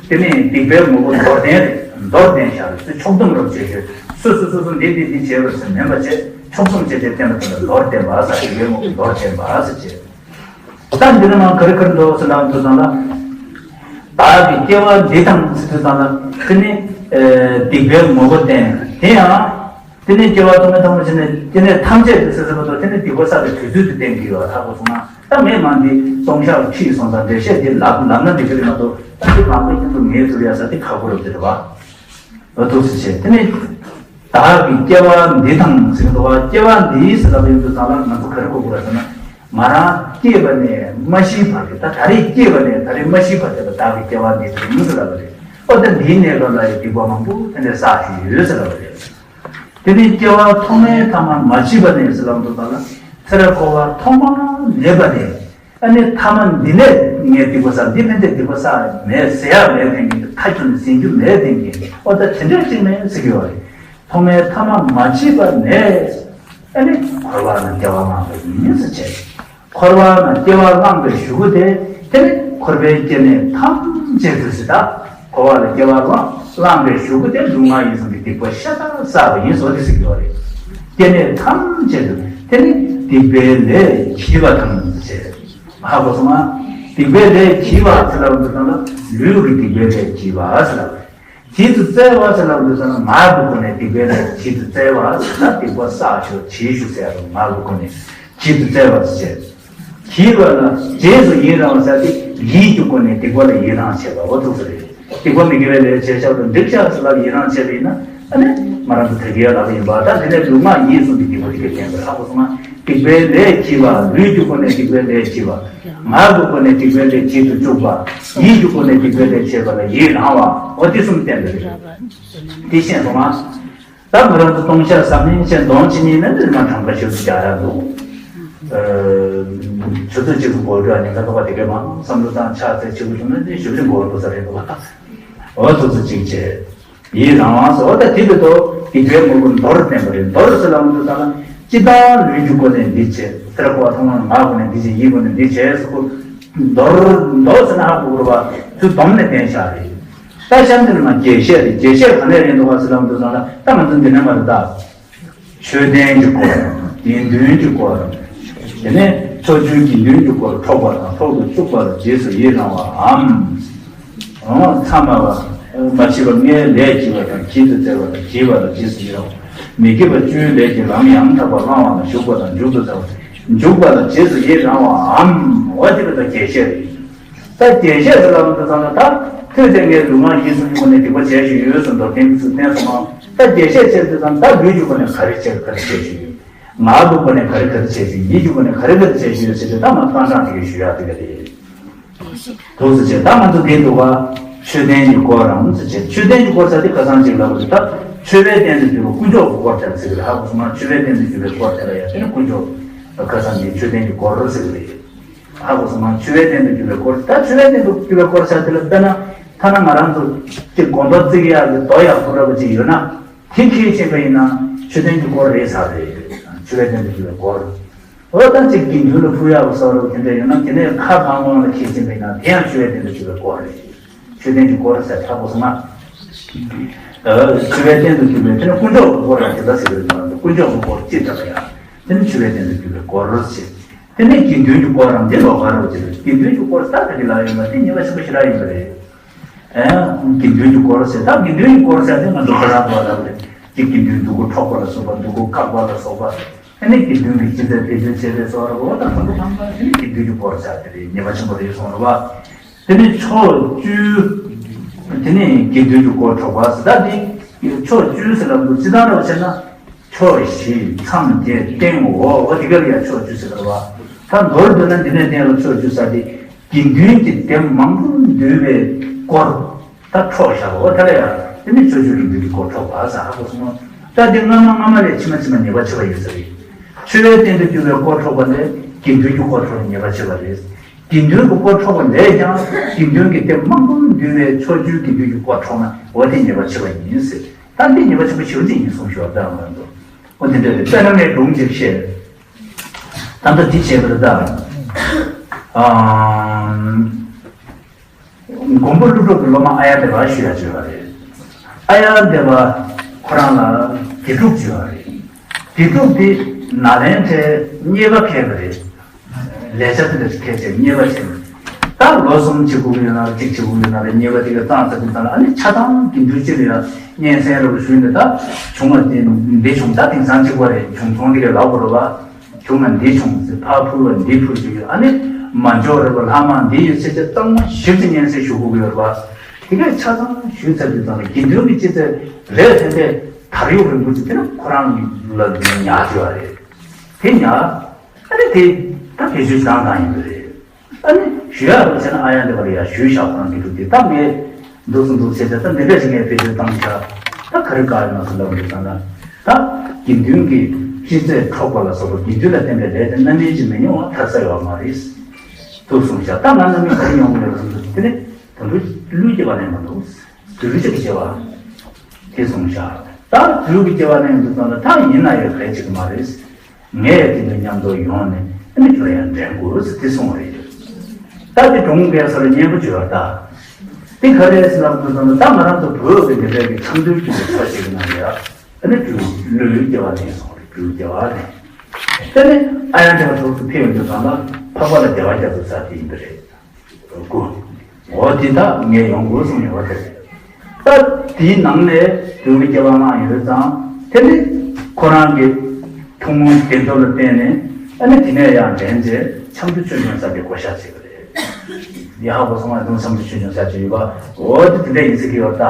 དེ་ནས་སྡིག་པའི་ངོ་བོ་མདོར་བསྟན་རེད། མདོར་བསྟན་བཞག་རེད། ཕྱོགས་བསྡོམས་རབ་བྱེད་ཀྱི་སོ་སོ་སོ་སོ་འདི་འདི་འདི་བྱས་པ་ཟེར་མིན་པ་བྱས་ཕྱོགས་བསྡོམས་བྱས་ཏེ་བསྟན་པ་དེ་ལ་མདོར་བསྟན་པ་ཟེར། སྡིག་པའི་ངོ་བོ་མདོར་བསྟན་པ་ཟེར་བྱས། ད་འདི་ནི་མ་ག་རེ་ག་རེ་འདུག་ཟེར་ལབ་དུས་ཙམ་ལ། བདག་གི་སྐྱེ་བ་འདི་དང་ཟེར་དུས་ཙམ་ལ་དེ་ནི་སྡིག་པའི་ངོ་བོ་བསྟན། དེ་ཡང་དེ་ནི་སྐྱེ་བ་ཐོག་མའི་ཐ་མ་ཕྱི་ནས་དེ་ནས་ཐམས་ཅད་དུ་ཟེར་ཟེར་བ་དང་དེ་ནི་སྡིག་པ་བསགས་པའི་དུས་ཚོད་དུ་བསྟན་གྱི་ཡོད། ཧ་གོ་སོང་ང་། ད་མེད་མ་འདི་ལྟུང་བཤགས་ཁྲིད་སོང་ཙང་འགྲེལ་བཤད་འདི་ལབ་ལབ་ན་འགྲིག་གི་རེད་མ་གཏོགས་ད་འདི་མང་པོ་ཁྱེད་ཚོ་ངེས་ཐུབ་ཡ་ས་དེ་ཁག་པོ་རེད་དེ་རེད་བ། ཨོ་ཐུགས་སུ་ཆེ། དེ་ནི་བདག་གི་སྐྱེ་བ་འདི་དང་ཟེར་གྱི་འདུག་བ། སྐྱེ་བ་འདི་ཟེར་ལབ་ཡོང་དུས་ཙམ་ལ་ང་ཚོ་ག་རེ་གོ་དགོས་རེད་ཟེར་ན། ང་རང་སྐྱེས་པ་ནས་མ་ཤི་བར་གྱི་ད་ད་རེས་སྐྱེས་པ་ནས་ད་རེས་མ་ཤི་བར་དེ་ལ་བདག་གི་སྐྱེ་བ་འདི་དང་ཟེར་ལབ་པ་རེད། ཨོ་ད་འདིའི་གནས་སྐབས་ལ་ཡང་སྡིག་པ་མང་པོ་དེ་འདྲ་བསགས་ཤིག་ཡོད་ཟེར་ལབ་པ་རེད། དེ་ནས་སྐྱེ་བ་ཐོག་མའི་ཐ་མ་མ་མཆིས་པ་ནས་ཟེར་ལབ་དུས་ཙམ་ལ་ཚེ་རབས་འཁོར་བ་ཐོག་མ་མེད་པ་ནས། ཨ་ནི་ཐ་མ་འདི་ནས་ངས་སྡིག་པ་བསགས། འདི་ཕན་ཆད་སྡིག་པ་བསགས་མེད་ཟེར་ཡག་མེད་མཁན་གྱི་ཁ་ཁྱོན་ནས་ཟིན་རྒྱུ་མེད་མཁན་གྱི་ཨོ་ད་དེ་འདྲ་ཅིག་མེད་ཟེར་གྱི་ཡོད་རེད། ཐོག་མའི་ཐ་མ་མ་མཆིས་པ་ནས་ཨ་ནི་འཁོར་བ་ན་སྐྱེ་བ་བླངས་པ་ཡིན་ཟེར་བྱས། འཁོར་བ་ན་སྐྱེ་བ་བླངས་པའི་གཞུག་གུ་དེ་དེ་ནི་འཁོར་བའི་སྐྱེ་གནས་ཐམས་ཅད་དུ་ཟེར་ད། འཁོར་བ་ལ་སྐྱེ་བ་བླངས་བླངས་པའི་གཞུག་གུ་དེ་ལུས་ངག་ཡིད་གསུམ་གྱི་སྡིག་པ་ཤ་སྟག་བསགས་པ་ཡིན་ཟེར་དེ་ཟེར་གྱི་ཡོད་རེད། སྐྱེ་གནས་ཐམས་ཅད་དུ་དེ་ནི་སྡིག་པའི་ལས་བགྱིས་པ་དང་ཟེར། ཧ་གོ་སོང་ང་། སྡིག་པའི་ལས་བགྱིས་པ་ཟེར་ལབ་འདུག་ན་ལུས་ཀྱི་སྡིག་པའི་ལས་བགྱིས་པ་ཟེར་ལབ། བྱེད་དུ་སྩལ་བ་ཟེར་ལབ་དུས་ཙམ་ན་ངག་གི་སྒོ་ནས་སྡིག་པའི་ལས་བྱེད་དུ་སྩལ་བ་ཟེར་ན་སྡིག་པ་བསགས་ཤོག་བྱེད་ཤོག་ཟེར་ཡ་རེད། ངག་གི་སྒོ་ནས་བྱེད་དུ་སྩལ་བ་ཟེར་བྱེད། བགྱིས་པ་ལ་རྗེས་སུ་ཡི་རང་བ་ཟེར་ཏེ་ཡིད་ཀྱི་སྒོ་ནས་སྡིག་པ་ལ་ཡི་རང་བྱེད་པ་འོ་ཐུག་ས་རེད། སྡིག་པ་མི་དགེ་བའི་ལས་བྱས་ཤག་ཏུ་འགྲིག་ཤག་ཟེར་ལབ་ཡི་རང་བྱས་པ་ཡིན་ན་ཨ་ནི་ང་རང་ཚོ་དགེ་རྒན་ལབ་ཡིན་པ་ད་དེ་ནས་ལུས་ངག་ཡིད་གསུམ་གྱི་སྡིག་པ་དེ་གས་པ་ཧ་གོ་སོང་ང་། སྡིག་པའི་ལས་བགྱིས་པ་ལུས་ཀྱི་སྒོ་ནས་སྡིག་པའི་ལས་བགྱིས་པ། ངག་གི་སྒོ་ནས་སྡིག་པའི་ལས་བྱེད་དུ་བཅུག་པ། ཡིད་ཀྱི་སྒོ་ནས་སྡིག་པའི་ལས་བྱེད་པ་ལ་ཡི་རང་བ་འོ་དེ་གསུམ་བསྟན་པ་རེད། དེ་ཤེས་སོང་ང་། ད་ང་རང་ཚོ་ལྟུང་བཤགས་བསམ་ཡས་བྱས་འདོན་བྱེད་མཁན་ནི་མི་མང་གྲངས་ཀ་ཞིག་ཏུ་བཞག་ཡག་འདུག་ཆུ་ཚོད་གཅིག་ཏུ་འགོར་འགྲོ་ཉེན་ཁ་ཁ་པ་དེ་གའི་མང་བསམ་བློ་བཏང་ཕྱག་འཚལ་བྱེད་དགོས་བྱུང་ན་ནི་ཞུ་རིན་འགོར་འགྲོ་ས་རེད་འདུག་འོ་ཐུགས་རྗེ་ཆེ། ཡི་རང་བ་སོགས་ད་དེ་བས་ཏོ་སྡིག་པའི་དངོས་པོ་མདོར་བསྟན་པ་རེད། མདོར་ཟེར་ལ་འོང་དུས་ཙམ་ལ་སྤྱི་བཏང་ལུས་ཀྱི་སྒོ་ནས་འདི་བྱེད་ཟེར་གོ་བ་ཐོག་མར་ངག་སྒོ་ནས་འདི་བྱེད་ཡིད་སྒོ་ནས་འདི་བྱེད་ཟེར་གོ། མདོར་མདོར་ཟེར་ན་ཧ་གོ་དགོས་པ་ཚུལ་སྡོམ་ནས་བསྟན་བཞག་རེད། ད་གཤམ་དེ་ལ་ང་རྒྱས་བཤད་རེད། རྒྱས་བཤད་ག་ནས་རེད་འདུག་ག་ཟེར་ལ་འོང་དུས་ཙམ་ལ་ད་ང་ཚོ་འདི་ནས་མ་རེད་ད། མཆོད་རྟེན་གྱི་སྐོར། དགེ་འདུན་གྱི་སྐོར། དེ་ནས་ཕྱོགས་བཅུའི་དགེ་འདུན་གྱི་སྐོར་འཕྲོག་པ་དང་འཕྲོག་ཏུ་བཅུག་པ་ལ་རྗེས་སུ་ཡི་རང་བའམ། ཨོ། མཚམས་མ་བ། མ་མཆིས་པ་ལྔའི་ལས་བགྱིས་པ་དང་བགྱིད་དུ་སྩལ་བ་དང་བགྱིས་པ་ལ་རྗེས་སུ་ཡི་རང་བ། མི་དགེ་བ་བཅུའི་ལས་ཀྱི་ལམ་ཡང་དག་པར་བླང་བ་ལ་ཞུགས་པ་དང་འཇུག་ཏུ་སྩལ་བ། འཇུག་པ་ལ་རྗེས་སུ་ཡི་རང་བའམ། འོ་དེ་ལ་ད་རྒྱས་བཤད་རེད། ད་རྒྱས་བཤད་ཟེར་ལབ་འདུག་ཙང་ན་ད་ཐོས་ཚད་ངས་ལུས་ངག་ཡིད་གསུམ་གྱི་སྒོ་ནས་སྡིག་པ་བྱས་བཞིན་ཡོད་ཟེར་མདོར་བསྟན་གྱི་ཚུལ་བསྟན་སོང་ང་། ད་རྒྱས་བཤད་བྱས་འདུག་ཙང་ད་ལུས་ཀྱི་སྒོ་ནས་ག་རེ་བྱས་ག་རེ་བྱས་བཞིན་ཡོད། ངག་གི་སྒོ་ནས་ག་རེ་ག་རེ་བྱས་བཞིན་ཡིད་ཀྱི་སྒོ་ནས་ག་རེ་ག་རེ་བྱས་བཞིན་ཡོད་ཟེར་ཏེ་ད་ང་རྐང་གྲངས་དེ་གས་ཞུ་ཡག་དེ་ག་རེད། དུ་ཟེར་བྱས་ད་ང་ཚོ་འདི་འདུག་ག་མཆོད་རྟེན་གྱི་སྐོར་རམ་ཟེར་བྱས་མཆོད་རྟེན་གྱི་སྐོར་ཟེར་དེ་ཁ་སང་ཅིག་ལབ་པ་རེད། ད་མཆོད་པའི་རྟེན་དུ་གྱུར་པ་དཀོན་མཆོག་གི་སྐོར་དེ་ལ་ཟེར་གི་རེད། ཧ་གོ་སོང་ང་། མཆོད་པའི་རྟེན་དུ་གྱུར་པའི་སྐོར་དེ་ལ་ཡང་དེ་ནི་དཀོན་མཆོག་ཁ་སང་གི་མཆོད་རྟེན་གྱི་སྐོར་ཟེར་གི་རེད། ཧ་གོ་སོང་ང་། མཆོད་པའི་རྟེན་དུ་གྱུར་པའི་སྐོར། ད་མཆོད་པའི་རྟེན་དུ་གྱུར་པའི་སྐོར་ཟེར་དེ་ལ་དཔེར་ན་ཐ་ན་ང་རང་ཚོ་ཅིག་དགོན་པ་བརྩིག་ཡག་གི་རྡོ་ཡག་པོ་འདྲ་པོ་ཅིག་ཡོད་ན་དེ་འཁྱེར་ཕྱིན་པ་ཡིན་ན་མཆོད་རྟེན་གྱི་སྐོར་རེད་ཟེར་རེད། མཆོད་པའི་རྟེན་དུ་གྱུར་པའི་སྐོར། འོ་ད་ཅིག་དགེ་འདུན་ལ་ཕུལ་ཡག་པོ་ཟེར་རོ་དེ་འདྲ་ཡོད་ན་དེ་ནས་ཁ་གང་དབང་ལ་འཁྱེར་ཕྱིན་པ་ཡིན་ན་དེ་ཡང་མཆོད་པའི་རྟེན་དུ་གྱུར་པའི་སྐོར་རེད། མཆོད་རྟེན་གྱི་སྐོར་ཟེར་ཧ་གོ་སོང་ང་། མཆོད་པའི་རྟེན་དུ་གྱུར་པའི་དེ་ནི་དཀོན་མཆོག་གི་སྐོར་ཡང་དེ་ལྟར་ཟེར་གྱི་རེད། དཀོན་མཆོག་གི་སྐོར་ཅི་འདྲ་བ་ཡང་དེ་ནི་མཆོད་པའི་རྟེན་དུ་གྱུར་པའི་སྐོར་ཟེར། དེ་ནས་དགེ་འདུན་གྱི་སྐོར་རམ་དེ་ལོགས་ཀ་རེད་ཟེར། དགེ་འདུན་གྱི་སྐོར་ཟེར་ད་ག་གི་ལ་ཡོད་པ་དེ་ཉེས་པ་ཆེན་པོ་ཞེ་དྲག་ཡིན་པ་རེད། ཨེ། དགེ་འདུན་གྱི་སྐོར་ཟེར་ད་དགེ་འདུན་གྱི་སྐོར་ཟེར་དེ་ང་ཚོ་ཁ་རང་དུ་ལབ་རེད། དེ་དགེ་འདུན་སྡུག་གུ་འཕྲོག་པ་ལ་སོགས་པ་སྡུག་གུ་བཀག་པ་ལ་སོགས་པ། ཨ་ནི་དགེ་འདུན་གྱི་སྤྱི་ཚེ་བེད་སྤྱོད་བྱེད་པའི་སོགས་རེད་འོ་ད་དང་པོ་དང་པོ་དེ་ནི་དགེ་འདུན་གྱི་སྐོར་ཟེར་དེ་རེད། ཉེས་པ་ཆེན་པོ་རེད་གསུངས་རེད་བ། དེ་ནས་ཕྱོགས་བཅུ། དེ་ནས་དགེ་འདུན་གྱི་སྐོར་འཕྲོག་པ་ཟེར་ད་དེ། ཕྱོགས་བཅུ་ཟེར་ལབ་འདུག་སྤྱི་བཏང་འདྲ་བ་བྱས་ན། ཕྱོགས་བཞི་མཚམས་བརྒྱད་སྟེང་འོག་འོ་དེ་ག་ལ་ཡང་ཕྱོགས་བཅུ་ཟེར་བ། ད་མདོར་བསྡུ་ན་འདི་ནས་གཏན་ལ་ཕྱོགས་བཅུ་ཟེར་ཏེ་དགེ་འདུན་གྱི་སྡེ་མང་པོ་འདུས་པའི་སྐོར་ད་འཕྲོག་བཞག་པ་འོ་དེ་ལ་ཡང་དེ་ནི་ཕྱོགས་བཅུ་དགེ་འདུན་གྱི་སྐོར་འཕྲོག་པ་ཟེར་ཧ་གོ་སོང་ངོ་། ད་འདི་སྔ་མ་སྔ་མ་ལས་ཕྱི་མ་ཕྱི་མ་ཉེས་པ་ཆེ་བ་ཡོད་ས་རེད། མཆོད་པའི་རྟེན་དུ་གྱུར་པའི་སྐོར་འཕྲོག་པ་ལས་དགེ་འདུན་གྱི་སྐོར་འཕྲོག་ཉེས་པ་ཆེ་བ་རེད། དགེ་འདུན་གྱི་སྐོར་འཕྲོག་པ་ལས་ཀྱང་དགེ་འདུན་གྱི་སྡེ་མང་པོ་འདུས་པའི་ཕྱོགས་བཅུའི་དགེ་འདུན་གྱི་སྐོར་འཕྲོག་ན་འོ་དེ་ཉེས་པ་ཆེ་བ་ཡིན་ཟེར། ད་འདི་ཉེས་པ་ཆེན་པོ་ཞེ་པོ་ཅིག་ཡིན་གསུངས་ཞུ་བ་ལྟར་མ་གཏོགས། འོ་དེ་འདྲ་རེད། དཔེར་ན་ངས་ལུང་ཅིག་བཤད། ད་ལྟ་འདི་བྱས་པ་རེད་ད། ཨམ། མགོན་པོ་ཀླུ་སྒྲུབ་ཀྱི་སློབ་མ་ཨཱརྱ་དེ་བ་ཞུ་ཡ་བྱོས་པ་རེད། ཨཱརྱ་དེ་བ་ཁོ་རང་ལ་དགེ་ཕྲུག་བྱོས་པ་རེད། དགེ་ཕྲུག་དེ་ནཱ་ལེནྡྲའི་གཉེར་པ་ཁེལ་བ་རེད། ལས་བྱ་དེ་འདྲ་ཞིག་ཕལ་ཆེར་ཉེས་པ་ཆེ། ད་ལོ་གསུམ་བྱེད་དགོས་ཀྱི་ཡོད་ན་རེ་གཅིག་བྱེད་དགོས་ཡོད་ན་རེ་ཉེས་པ་དེ་ག་གཙང་ཚ་གི་ཚ་ལ་ཨ་ནི་ཆ་ཚང་དགེ་འདུན་སྤྱི་ལ་ཡང་སྙན་སེང་རེ་བ་ཞུས་ནས་ད་བྱུང་བ་དེ་འདི་བྱུང་ད་དེང་སང་གཅིག་པ་རེད་བྱུང་ཚོང་དེ་ག་ལབ་དགོས་རེད་བ། བྱུང་ན་འདི་བྱུང་ཟེར་ཕར་ཕུལ་བ་འདི་ཕུལ་ཞུ་གི་ཡོད་ཨ་ནི་མ་འབྱོར་རེད་བ་ལྷག་མ་འདི་ཡོད་ཚེ་ཆ་གཙང་མ་ཞིབ་ཏུ་སྙན་སེང་ཞུ་དགོས་ཀྱི་ཡོད་རེད་བ། དེ་ག་ཆ་ཚང་ཞུས་ཚར་དུས་ཙང་ལ་དགེ་འདུན་གྱི་སྤྱི་ཚེ་རེད་དེ་འདྲས་དར་ཡུག་རིང་པོ་ཅིག་དེ་ནི་ཁོ་རང་ལ་ཉར་ཞུ་བ་རེད། དེ་ཉར། ཨ་ནི་དེ་ད་བེད་སྤྱོད་བཏང་བཏང་ཡིན་པ་རེད། ཨ་ནི་ཞུ་ཡག་རོགས་བྱས་ན་ཨ་ཡང་འདི་བར་ཡ་ཞུས་བཞག་ཁོ་རང་གི་འདུག་དེ་ད་ངས་འདུག་སུ་འདུག་བྱས་ཏེ་ད་འདི་འདྲ་ཞིག་ངས་བེད་སྤྱོད་བཏང་བཞག་ད་ག་རེ་བཀག་ཡོད་ན་སུ་ལབ་འདུག་ད་ན་ད་དགེ་འདུན་གྱི་སྤྱི་ཚེ་འཕྲོག་པ་ལ་སོགས་པ་དགེ་འདུན་ལ་བརྟེན་པའི་ལས་དེ་རྣམ་སྨིན་ཅིག་མི་ཡོང་བ་ཐར་ས་ཡོད་མ་རེད། འདུག་གསུངས་བཞག་ད་ང་རྣམ་སྨིན་ག་རེ་ཡོང་གི་ཡོད་ལ་གསུངས་འདུག་དེ་ནི་དོན་དུ་ཀླུའི་སྐྱེ་བ་ལེན་པ་འདུག་དུས་ཀྱི་སྐྱེ་བ་དེ་གསུངས་བཞག་ད་དུས་ཀྱི་སྐྱེ་བ་ལེན་འདུག་ད་ན་ད་ཡིན་ན་ཡོད་གལ་ཆེ་གི་མ་རེད། ངས་དེ་འདྲ་མཉམ་དུ་ཡོང་ནས་ཨ་ནི་ཁྱོད་ཡང་འདྲེན་དགོས་ཟེར་དེ་གསུངས་པ་རེད། ད་དེ་གྲོང་ཁྱེར་སར་སྙན་པོ་བྱོས་ད། དེ་ག་རེ་ཟེར་ལབ་དུས་ཙམ་ད་ང་རང་ཚོ་བོད་ཀྱི་འདི་འདྲ་གི་འཆམ་མཐུན་གྱི་ཚོ་ཞིག་གི་ནང་ལ་ཡ་ཨ་ནི་སྦྲུལ་ཀླུའི་སྐྱེ་བ་ལེན་སོང་རེད། སྦྲུལ་སྐྱེ་བ་ལེན། དེ་ནས་ཨ་ཡང་དེ་བ་ཚོགས་སུ་ཕེབས་ཡོང་དུས་ཙམ་ལ་འཕགས་པ་ལ་བདེ་བ་རྒྱ་མཚོ་ཟེར་དེ་ཡིན་པ་རེད། དགུ། འོ་དེ་དག་ངས་ཡོང་དགོས་གསུངས་ཡོད་པ་དེ་རེད། ད་དེའི་ནང་ནས་དུས་ཀྱི་སྐྱེ་བ་ལྔ་ཡོད་ཙང་དེ་ནི་ཁོ་རང་གི་ཐུན་མོང་བདེ་འགྲོ་ལ་བརྟེན་ནས་ཨ་ནི་དེ་ནས་ཡང་འདྲེན་བྱས་ཆབ་མདོ་ཆོས་འབྱུང་ས་དེ་བགོ་བཤའ་བྱས་པ་རེད། འདི་ཧ་གོ་སོང་ང་དུང་ཆབ་མདོ་ཆོས་འབྱུང་ས་ཅིག་ཡོད་པ་འོ་དེ་དེ་འདྲ་ཡིན་ཟེར་གྱི་ཡོད་ད།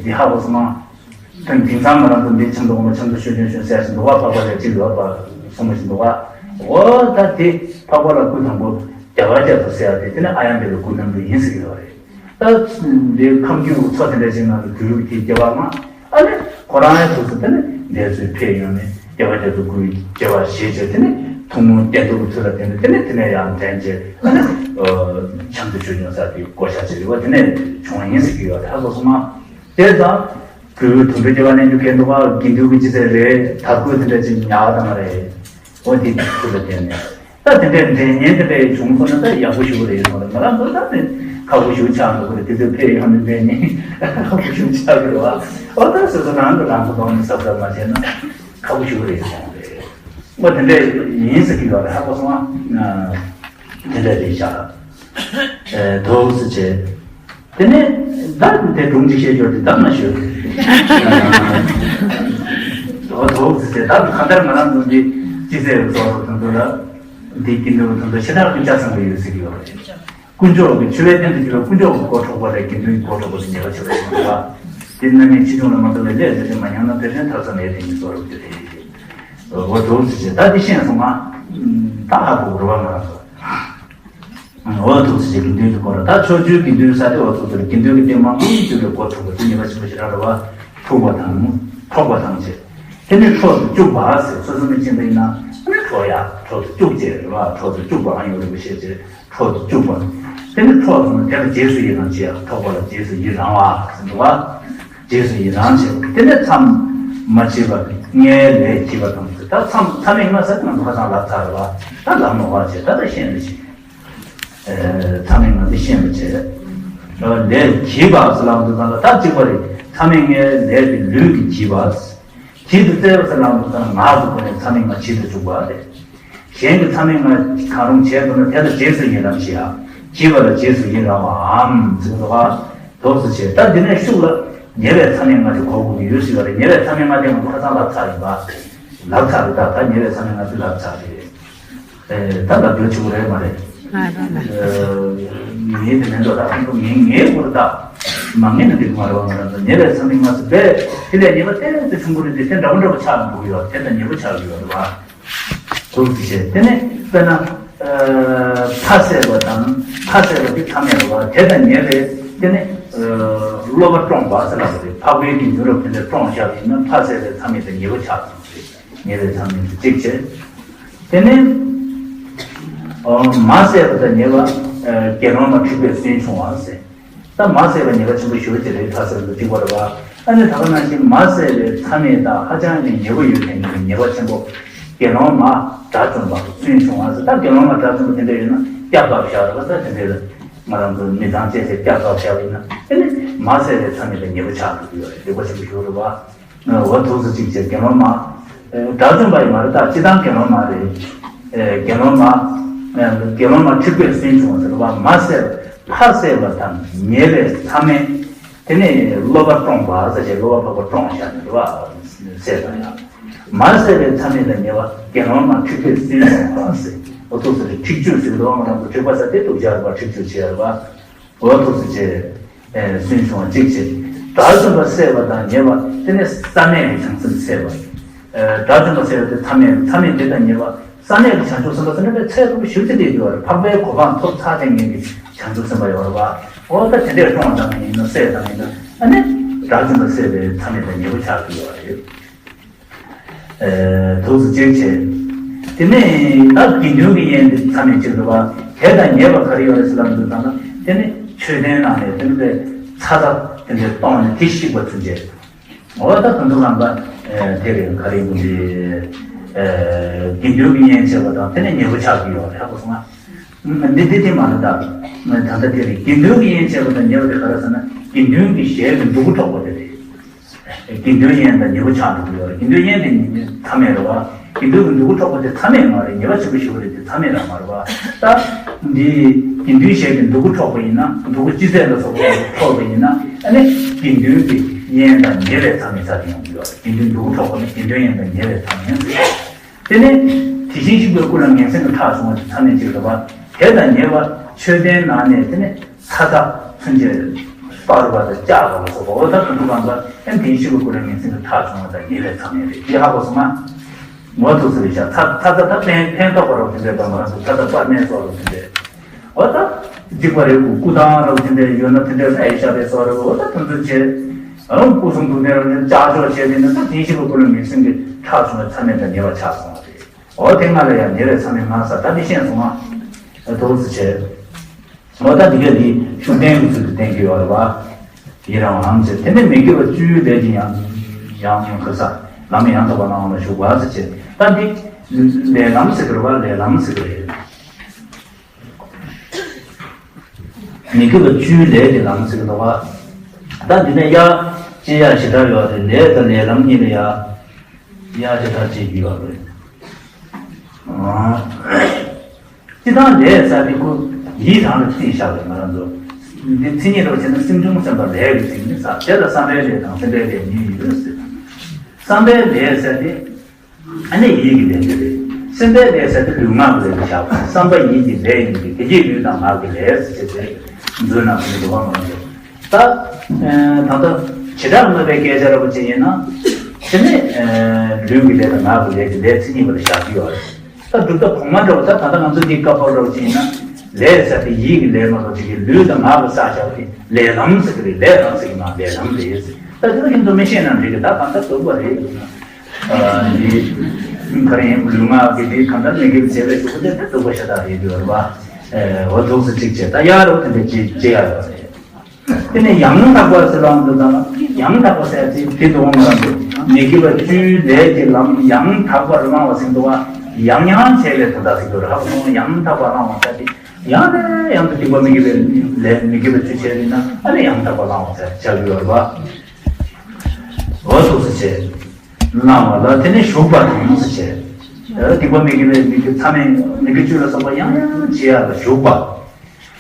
འདི་ཧ་གོ་སོང་ང་དུང་དེང་སང་ང་རང་ཚོ་འདི་ཆབ་མདོ་ངོ་མ་ཆབ་མདོ་ཆོས་འབྱུང་ཆོས་ཟེར་ཞིག་འདུག་བ། འཕགས་པ་ལས་གཅིག་ཡོད་པ་གསུངས་པ་ཞིག་འདུག་བ། འོ་ད་དེ་འཕགས་པ་ལ་སྐུ་དང་པོ་རྒྱ་གར་རྒྱ་མཚོ་ཟེར་ཡ་དེ་དེ་ནི་ཨ་ཡང་འདི་ལ་སྐུ་རྣམ་གྲོལ་ཡིན་ཟེར་གྱི་ཡོད་རེད། ད་འདི་ཁམས་རྒྱུད་ཀྱི་མཚོ་དེ་འདྲ་ཅིག་ནང་དུ་གུ་རུ་གི་སྐྱེ་བ་ལྔ་ཨ་ནི་ཁོ་རང་ཡང་ཐུགས་སུ་དེ་ནི་འདས་ཚུལ་ཕེབས་ཡོང་ནས་རྒྱལ་བ་རྒྱ་མཚོ་སྐུའི་སྐྱེ་བ་བཞེས་བྱས་དེ་ནི་ཐུན་མོང་བདེ་འགྲོ་གི་ཚུལ་ལ་བརྟེན་ནས་དེ་ནི་དེ་ནས་ཡང་འདྲེན་བྱས་ཨ་ནི་ཆབ་མདོ་ཆོས་འབྱུང་ས་དེ་བགོ་བཤའ་བྱས་ཡོད་པ་དེ་ནས་བྱུང་བ་ཡིན་ཟེར་གྱི་ཡོད་ད་གོ་སོང་ང་། དེ་ཙང་གུ་རུ་དུང་འཕྲོ་སྐྱེ་བ་ནས་རྒྱུ་གལ་འདུག་ག་དགེ་འདུན་གྱི་སྤྱི་ཚེ་རེད་དར་གོས་དེ་འདྲ་ཅིག་ཉར་བཏང་བ་རེད། འོ་དེ་ཚུལ་ལ་བརྟེན་ནས། ད་དེ་འདྲའི་འདྲེན་མཁན་དེ་འདྲ་བྱུང་སོང་ན་ད་ཡག་པོ་ཞུ་གི་རེད་གསུངས་རེད། ང་རང་ཚོ་ད་ནི་ཁག་པོ་ཞུ་ཆགས་འགྲོ་གི་རེད། དེ་ཚོ་ཕེབས་ཡོང་ནས་འདྲེན་ནི་ཁག་པོ་ཞུ་ཆགས་གི་རེད་བ། ཨོ་ད་སོ་སོ་རང་གི་རང་གི་ཐོག་ནས་གཟབ་གཟབ་མ་བྱས་ན་ཁག་པོ་ཞུ་གི་རེད་གསུངས་རེད། ཨོ་དེ་འདྲ་ཡིན་ཟེར་གི་ཡོད་རེད། ཧ་གོ་སོང་ང་། དེ་འདྲ་རེད་ཤག་ཨེ་དོགས་སུ་བྱས། དེ་ནས་ད་དེ་སྒྲུང་ཅིག་བཤད་རྒྱུ་དེ་ད་མ་ཤོད། འོ་དོགས་ཟེར་ད་གང་ལྟར་ང་རང་ཚོ་འདི་སྤྱི་ཚེས་ཀྱི་ཚོགས་རོགས་དང་དུ་ལ་འདི་དགེ་འདུན་དང་དུ་ཞེ་དྲག་ཀུན་ཆ་ཚང་བ་ཡོད་ཟེར་གྱི་ཡོད་རེད། དཀོན་མཆོག་གི་ཆུ་བའི་སྟེང་དུ་གྱུར་པའི་དཀོན་མཆོག་གི་གོ་འཕྲོག་པ་རེད། དགེ་འདུན་གྱི་གོ་འཕྲོག་པ་ཟེར་ཉེས་པ་ཆེ་བ་ཞིག་འདུག་བ། དེ་རྣམ་སྨིན་ཆེ་ཆུང་ལ་མ་ལྟོས་པའི་ལས་དེ་དེ་མ་ཉམས་ན་དེ་བཞིན་ཐབས་ཙམ་ཡས་དེ་ཉིད་སོགས་རབ་ཀྱི་རེད། འོ་དོགས་ཟེར་ད་འདི་ཤེས་སོང་ང་། ད་ཧ་གོ་རུ་བ་ང་རང་ཚོ། འོ་ཐུགས་སུ་ཆེ་དགེ་འདུན་གྱི་སྐོར་ལ་ད་ཕྱོགས་བཅུའི་དགེ་འདུན་ས་དེ་འོ་ཐུགས་སུ་དགེ་འདུན་གྱི་སྡེ་མང་པོ་ཡིན་དུས་ལ་གོ་ཐུབ་པ་དེ་ཉེས་པ་ཆེན་པོ་ཞེ་དྲག་རེད་བ། ཐུག་པ་དང་འཕྲོག་པ་དང་བཅས། དེ་ནི་འཕྲོག་ཏུ་བཅུག་པ་ཟེར་སོ་སོ་མི་ཕྱིན་པ་ཡིན་ན་ཨ་ནི་འཕྲོག་ཡ་འཕྲོག་ཏུ་བཅུག་ཅེས་རེད་བ། འཕྲོག་ཏུ་བཅུག་པའང་ཡོད་རེད་པ་ཞེས་བྱས་འཕྲོག་ཏུ་བཅུག་པ། དེ་ནི་འཕྲོག་སོང་ན་དེ་ལ་རྗེས་སུ་ཡི་རང་བྱེད་ཡ་འཕྲོག་པ་ལ་རྗེས་སུ་ཡི་རང་བ་ཟེར་འདུག་བ། རྗེས་སུ་ཡི་རང་བྱེད་པ་དེ་ནི་མཚམས་མ་མཆིས་པ་ལྔའི་ལས་བགྱིས་པ་དང་ཟེར་ད་མཚམས་མཚམས་མེད་ལྔ་ཟེར་ང་ཚོ་ཁ་སང་ལབ་ཚར་རེད་བ། ད་ལབ་མ་དགོས་བྱས་ད་ལྟ་ཤེས་ནས་ཤེས། མཚམས་མེད་ལྔ་འདི་ཤེས་པ་བྱས། ལས་བགྱིས་པ་ཟེར་ལབ་འདུག་ད་ལ་ད་གཅིག་པ་རེད། མཚམས་མེད་ལྔའི་ལས་ཀྱི་ལུས་ཀྱིས་བགྱིས་པ། བགྱིད་དུ་སྩལ་བ་ཟེར་ལབ་འདུག་ད་ལ་ངག་གི་སྒོ་ནས་མཚམས་མེད་ལྔ་བགྱིད་དུ་བཅུག་པ་རེད། གཞན་གྱི་མཚམས་མེད་ལྔ་གང་རུང་བྱས་འདུག་ན་དེ་ལ་རྗེས་སུ་ཡི་རང་བྱེད་ཡ། བགྱིས་པ་ལ་རྗེས་སུ་ཡི་རང་བའམ་ཟེར་འདུག་ག་དོགས་སུ་བྱས་ད་འདི་ནས་ཤུགས་ལ་ཉེ་བའི་མཚམས་མེད་ལྔ་དེ་གོ་དགོས་ཀྱི་ཡོད་ཟེར་བ་རེད། ཉེ་བའི་མཚམས་མེད་ལྔ་དེ་ང་ཚོ་ཁ་སང་ལབ་ཚར་ཡིན་པ། ལབ་ཚར་རེད་ད། ད་ཉེ་བའི་མཚམས་མེད་ལྔ་དེ་ལབ་ཚར་རེད། ཨེ། ད་ལབ་རྒྱུ་ཆེ་བོ་རེད་མ་རེད། ང་རང་ལ། ངའི་དེ་མེད་འགྲོ་ད་ཁོང་ཚོ་ངའི་ངའི་སྐོར་ད། མ་ངེས་ན་འགྲིག་མ་རེད་བ། ང་རང་ཚོ་ཉེ་བའི་མཚམས་མེད་ལྔ་ཟེར་བས་དེ་ལས་ཉེས་པ་ཏན་ཏན་ཆུང་པོ་རེད་དེ་དེ་འདྲ་པོ་འདྲ་པོ་ཆགས་འགྲོ་གི་ཡོད་དེ་ད་ཉེས་པོ་ཆགས་ཀྱི་ཡོད་རེད་བ། དོགས་སུ་བྱས་དེ་ནས་དཔེར་ན། ཕ་བསད་པ་དང་ཕ་བསད་པ་དེ་མཚམས་མེད་རེད་བ། དེ་དང་ཉེ་བའི་དེ་ནས་སློབ་པ་བཀྲོངས་པ་ཟེར་ལབ་པ་རེད། འཕགས་པའི་དགེ་འདུན་རབ་དེ་འདྲ་བཀྲོངས་བཞག་ཡིན་ན་ཕ་བསད་པའི་མཚམས་མེད་དང་ཉེ་བོ་ཆགས་སོང་ཟེར། ཉེ་བའི་མཚམས་མེད་དུ་གཅིག་བྱས། དེ་ནས་མ་བསད་པ་དང་ཉེ་བ་དགེ་སློང་མ་འཁྲིག་པས་སུན་ཕྱུང་བ་ཟེར། ད་མ་བསད་པ་ཉེས་པ་ཆེན་པོ་ཞེ་པོ་ཅིག་རེད། ཕ་བསད་པ་དང་གཅིག་པ་རེད་བ། ཨ་ནི་ད་ག་ནང་བཞིན་མ་བསད་པའི་མཚམས་མེད་དང་ཧ་ཅང་གི་ཉེ་བོ་ཡོད་མཁན་གྱི་ཉེས་པ་ཆེན་པོ། དགེ་སློང་མ་དགྲ་བཅོམ་པ་སུན་ཕྱུང་བ་ཟེར། ད་དགེ་སློང་མ་དགྲ་བཅོམ་པ་དེ་འདྲ་ཡོད་ན་སྐྱབས་བཅོལ་བཞག་རེད་བ། ད་དེ་འདྲ་ལ་ང་རང་ཚོ་མི་ཚང་བཅས་ཏེ་སྐྱབས་བཅོལ་བཞག་པ་ཡིན་ན་དེ་ནི་མ་བསད་པའི་མཚམས་མེད་དང་ཉེ་བོ་ཆགས་འགྲོ་གི་ཡོད་རེད། ལེགས་པོ་ཆེན་པོ་ཞུ་རེད་བ། འོ་ཐུགས་སུ་གཅིག་བྱས་དགེ་སློང་མ། དགྲ་བཅོམ་པ་ཡིན་མ་རེད། ད་སྤྱི་བཏང་དགེ་སློང་མ་རེད། དགེ་སློང་མ། དགེ་སློང་མ་འཁྲིག་པས་སུན་ཕྱུང་བ་ཟེར་བ་མ་བསད་ཕ་བསད་པ་དང་ཉེ་བའི་མཚམས་མེད། དེ་ནས་སློབ་པ་བཀྲོངས་པ་ཟེར་བྱས་སློབ་པ་འཕགས་པ་བཀྲོངས་བཞག་ནས་རེད་བ། བསད་པ་ཡང་། མ་བསད་པའི་མཚམས་མེད་དང་ཉེ་བ་དགེ་སློང་མ་འཁྲིག་པས་སུན་ཕྱུང་བ་ཟེར། འོ་ཐུགས་སུ་འཁྲིག་སྤྱོད་ཟེར་བ་ང་རང་ཚོ་འཁྲིག་པ་ཟེར་དེ་སྡུག་ཅག་རེད་བ། འཁྲིག་སྤྱོད་བྱས་རེད་བ། འོ་ཐུགས་སུ་ཆེ། སུན་ཕྱུང་བ་གཅིག་བྱས། དགྲ་བཅོམ་པ་བསད་པ་དང་ཉེ་བ་དེ་ནས་བསམ་ཡས་ཀྱི་བྱང་སེམས་བསད་པ། དགྲ་བཅོམ་པ་བསད་པ་དེ་མཚམས་མེད་མཚམས་མེད་དེ་དང་ཉེ་བ་བསམ་ཡས་ཀྱི་བྱང་ཆུབ་སེམས་དཔའ་ཟེར་ན་དཔེ་ཚད་མཐོ་པོ་ཞེ་པོ་ཅིག་དེ་ཡོད་རེད། འཕགས་པའི་གོ་འཕང་ཐོབ་ཚར་དེ་ངེད་ཀྱི་བྱང་ཆུབ་སེམས་དཔའ་ཡོད་རེད་བ། འོ་ད་དེ་འདྲས་བཀྲོངས་བཏང་ཡིན་ན་བསད་བཏང་ཡིན་ན་ཨ་ནི་དགྲ་བཅོམ་པ་བསད་པའི་མཚམས་མེད་དང་ཉེ་བོ་ཆགས་ཀྱི་ཡོད་རེད། ཐུགས་སུ་གཅིག་བྱས། དེ་ནས་ད་དགེ་འདུན་གྱི་དབྱེན་དེ་མཚམས་མེད་གཅིག་རེད་བ། དེ་དང་ཉེ་བ་ག་རེ་ཡོད་རེད་ཟེར་ལབ་འདུག་ད་ན་དེ་ནི་མཆོད་རྟེན་ནང་ནས་དེ་ནི་ཚ་ཐག་དེ་འདྲའི་གཏོང་ནས་དེ་བཤིག་པ་ཚུན་ཆད། འོ་ད་དོན་དུ་རང་པ་དེ་རེད། ག་རེ་ཡིན་དེ་དགེ་འདུན་གྱི་དབྱེན་བྱས་པ་དང་དེ་ནི་ཉེ་བོ་ཆགས་ཀྱི་ཡོད་རེད། ཧ་གོ་སོང་ང་། འདི་འདི་དེ་མ་རེད་ད། ད་ལྟ་དེ་རེད། དགེ་འདུན་གྱི་དབྱེན་བྱས་པ་དང་ཉེ་བ་དེ་ག་རེ་ཟེར་ན་དགེ་འདུན་གྱི་ཞལ་གྱི་མཛུ་གུ་འཕྲོག་པ་དེ་རེད། དགེ་འདུན་དབྱེན་དང་ཉེ་བོ་ཆགས་འགྲོ་གི་ཡོད་རེད། དགེ་འདུན་དབྱེན་དེ་མཚམས་མེད་རེད་བ། དགེ་འདུན་གྱི་འདུ་གུ་འཕྲོག་པ་དེ་མཚམས་མེད་མ་རེད། ཉེས་པ་ཆེན་པོ་ཞིག་རེད། དེ་མཚམས་མེད་རང་མ་རེད་བ། ད་འདི་དགེ་འདུན་ཞེས་པའི་འདུ་གུ་འཕྲོག་པ་ཡིན་ན། འདུ་གུ་ཅི་ཚད་ལ་སོགས་པ་འཕྲོག་པ་ཡིན་ན། ཨ་ནི་དགེ་འདུན་གྱི་དབྱེན་དང་ཉེ་བའི་མཚམས་མེད་ཆགས་ཏེ་ཡོང་གི་ཡོད་རེད། དགེ་འདུན་འདུ་གུ་འཕྲོག་པ་ནི་དགེ་འདུན་དབྱེན་དང་ཉེ་བའི་མཚམས་མེད་ཟེར། དེ་ནས་དེ་བཞིན་གཤེགས་པའི་སྐུ་ལ་ངན་སེམས་ཀྱི་ཁྲག་བྱུང་བ་དེ་མཚམས་མེད་ཅིག་རེད་བ། དེ་དང་ཉེ་བ་མཆོད་རྟེན་ནང་ནས་དེ་ནས་ཚ་ཚ་ཚུན་ཆད་སྤར་བ་དང་བཅག་པ་ལ་སོགས་པ། འོ་ད་དུ་དུ་གང་ག་ཨེམ་དེ་བཞིན་གཤེགས་པའི་སྐུ་ལ་ངན་སེམས་ཀྱི་ཁྲག་བྱུང་བ་དང་ཉེ་བའི་མཚམས་མེད་རེད། དེ་ཧ་གོ་སོང་ང་། ངོ་ཐུག་ས་རེད་ཤག་ཚ་ཚ་ཚ་ད་ཕན་ཕན་ཐོགས་པ་རོགས་དེ་འདྲས་དང་མ་རང་ཚོ་ཚ་ཚ་སྤར་ནས་སོགས་རོགས་དེ་འདྲས། འོ་ད་འཇིགས་པ་རེད། སྐུ་ཐང་རོགས་དེ་འདྲས་ཡོད་ན་དེ་འདྲས་ལ་ཨེ་ཤ་པའི་སོགས་རེད། འོ་ད་དུ་དུ་བྱས། ཨང་སྐུ་གསུང་ཐུགས་རྟེན་རོགས་དེ་ལྕགས་ཕྱོགས་བྱས་དེ་ནི་ད་དེ་བཞིན་གཤེགས་པའི་སྐུ་ལ་ངན་སེམས་ཀྱི་ཁྲག་བྱུང་བའི་མཚམས་མེད་དང་ཉེ་བ་ཆགས་སོང་བ་རེད། འོ་དེ་ང་ལ་ཡང་ཉེ་བའི་མཚམས་མེད་ང་ས་ད་འདི་ཤེས་སོང་ང་། ཐུགས་སུ་ཆེ། འོ་ད་འདི་ག་འདི་ཤུགས་ལྡན་གྱི་ཚུལ་དུ་བསྟན་གྱི་ཡོད་རེད་བ། ཡི་རང་ལམ་ཟེར་དེ་ནས་མི་དགེ་བ་བཅུའི་ལས་ཀྱི་ཡང་ཡང་ཡང་ཁ་ས་ལམ་ཡང་དག་པ་བླང་བ་ལ་ཞུགས་པ་ཟེར་བྱས། ད་འདི་ལས་ལམ་ཟེར་གི་རེད་བ། ལས་ལམ་ཟེར་གི་རེད། མི་དགེ་བ་བཅུའི་ལས་ཀྱི་ལམ་ཟེར་གི་འདུག་བ། ད་འདི་ནས་ཡ་ཅི་ཡ་ཞེ་དྲག་ཡོད་རེད། ལས་དང་ལས་ལམ་གཉིས་ལ་ཡ་ཡ་ཞེ་དྲག་བྱེད་རྒྱུ་ཡོད་རེད། སྤྱི་བཏང་ལས་ཟེར་དེ་ཁོ་ཡིད་རང་ལ་བརྩིས་བཞག་པའི་ང་རང་ཚོ། འདི་མཚན་ཉིད་ལ་བྱས་ན་སེམས་བྱུང་སེམས་པ་ལས་ཀྱི་མཚན་ཉིད་ཟེར། དེ་ལ་བསམ་པའི་ལས་དང་སེམས་པའི་ལས་གཉིས་ཡོད་ཟེར། བསམ་པའི་ལས་ཟེར་དེ་ཨ་ནི་ཡིད་ཀྱི་ལས་དེ་རེད། སེམས་པའི་ལས་ཟེར་དེ་ལུས་ངག་གི་ལས་ལ་བཞག་པ། བསམ་པ་ཡིད་ཀྱི་ལས་ཡིན་གྱི་དེ་རྗེས་ལུས་དང་ངག་གི་ལས་ཟེར་བྱས་ཏེ་འཛུལ་ན་མི་འགྲོ་བ་མ་རེད། ད་ད་ལྟ་བྱེ་བྲག་སྨྲ་བའི་སྐད་ཆ་ར་བ་ཅིག་ཡིན་ན། དེ་ནི་ལུས་ཀྱི་ལས་དང་ངག་གི་ལས་ཀྱི་ལས་མཚན་ཉིད་པ་ལ་བཞག་གི་ཡོད་རེད། ད་སྒྲུབ་ཐབས་གོང་མ་འདྲ་བ། ད་ད་ལྟ་ང་ཚོ་འདི་སྐབས་བབ་ར་བ་ཅིག་ཡིན་ན། ལས་ཟེར་དེ་ཡིད་ཀྱི་ལས་མ་གཏོགས་ཅིག་གི་ལུས་དང་ངག་གི་བསགས་བཞག་པ་དེ་ལས་ལམ་ཟེར་གི་རེད། ལས་རང་ཟེར་གི་མ་ལས་ལམ་རེད་ཟེར། ད་དེ་ལ་ཁྱེད་ཚོ་མི་ཤེས་ན་འགྲིག་གི། ད་གང་ལྟར་སྡུག་པ་རེད། འདི་ག་རེ་ཡིན། ལུས་ངག་གི་འདི་གང་ལྟར་མི་དགེ་བ་བྱས་པའི་གཞུག་གུ་དེ་ད་སྡུག་པ་ཤ་སྟག་རེད་འདུག་རེད་བ། འོ་ཐུགས་སུ་ཆིག་བྱས། ད་ཡར་རོ་དེ་འདྲ་ཅི་ཅི་ཡར་རོ་རེད། དེ་ནས་ཡང་དག་པ་ཟེར་ལམ་དུ་དང་། ཡང་དག་པ་ཟེར་ཚེ་དེ་དུ་འོང་ལམ་དུ་མི་དགེ་བ་བཅུའི་ལས་ཀྱི་ལམ་ཡང་དག་པར་བླང་བ་ཟེར་འདུག་བ། ཡང་ཡང་བྱས་པའི་དོན་དག་ཟེར་འདུག་རེད། ཧ་གོ་སོང་། ཡང་དག་པར་བླང་བ་ཟེར་ཏེ། ཡང་ནས་ཡང་དུ་སྡིག་པ་མི་དགེ་བའི་ལས་མི་དགེ་བ་བཅུ་བྱས་ཡིན་ན་ཨ་ནི་ཡང་དག་པ་བླང་བ་ཟེར་བྱ་དགོས་ཡོད་རེད་བ། འོ་ཐུགས་སུ་ཆེ། བླང་བ་ལ་དེ་ནས་ཞུགས་པ་དང་ཟེར་བྱས། སྡིག་པ་མི་དགེ་བའི་མི་དགེ་མཚམས་མེད་མི་དགེ་བཅུ་ལ་སོགས་པ་ཡང་ཡང་བྱེད་ཡག་ལ་ཞུགས་པ།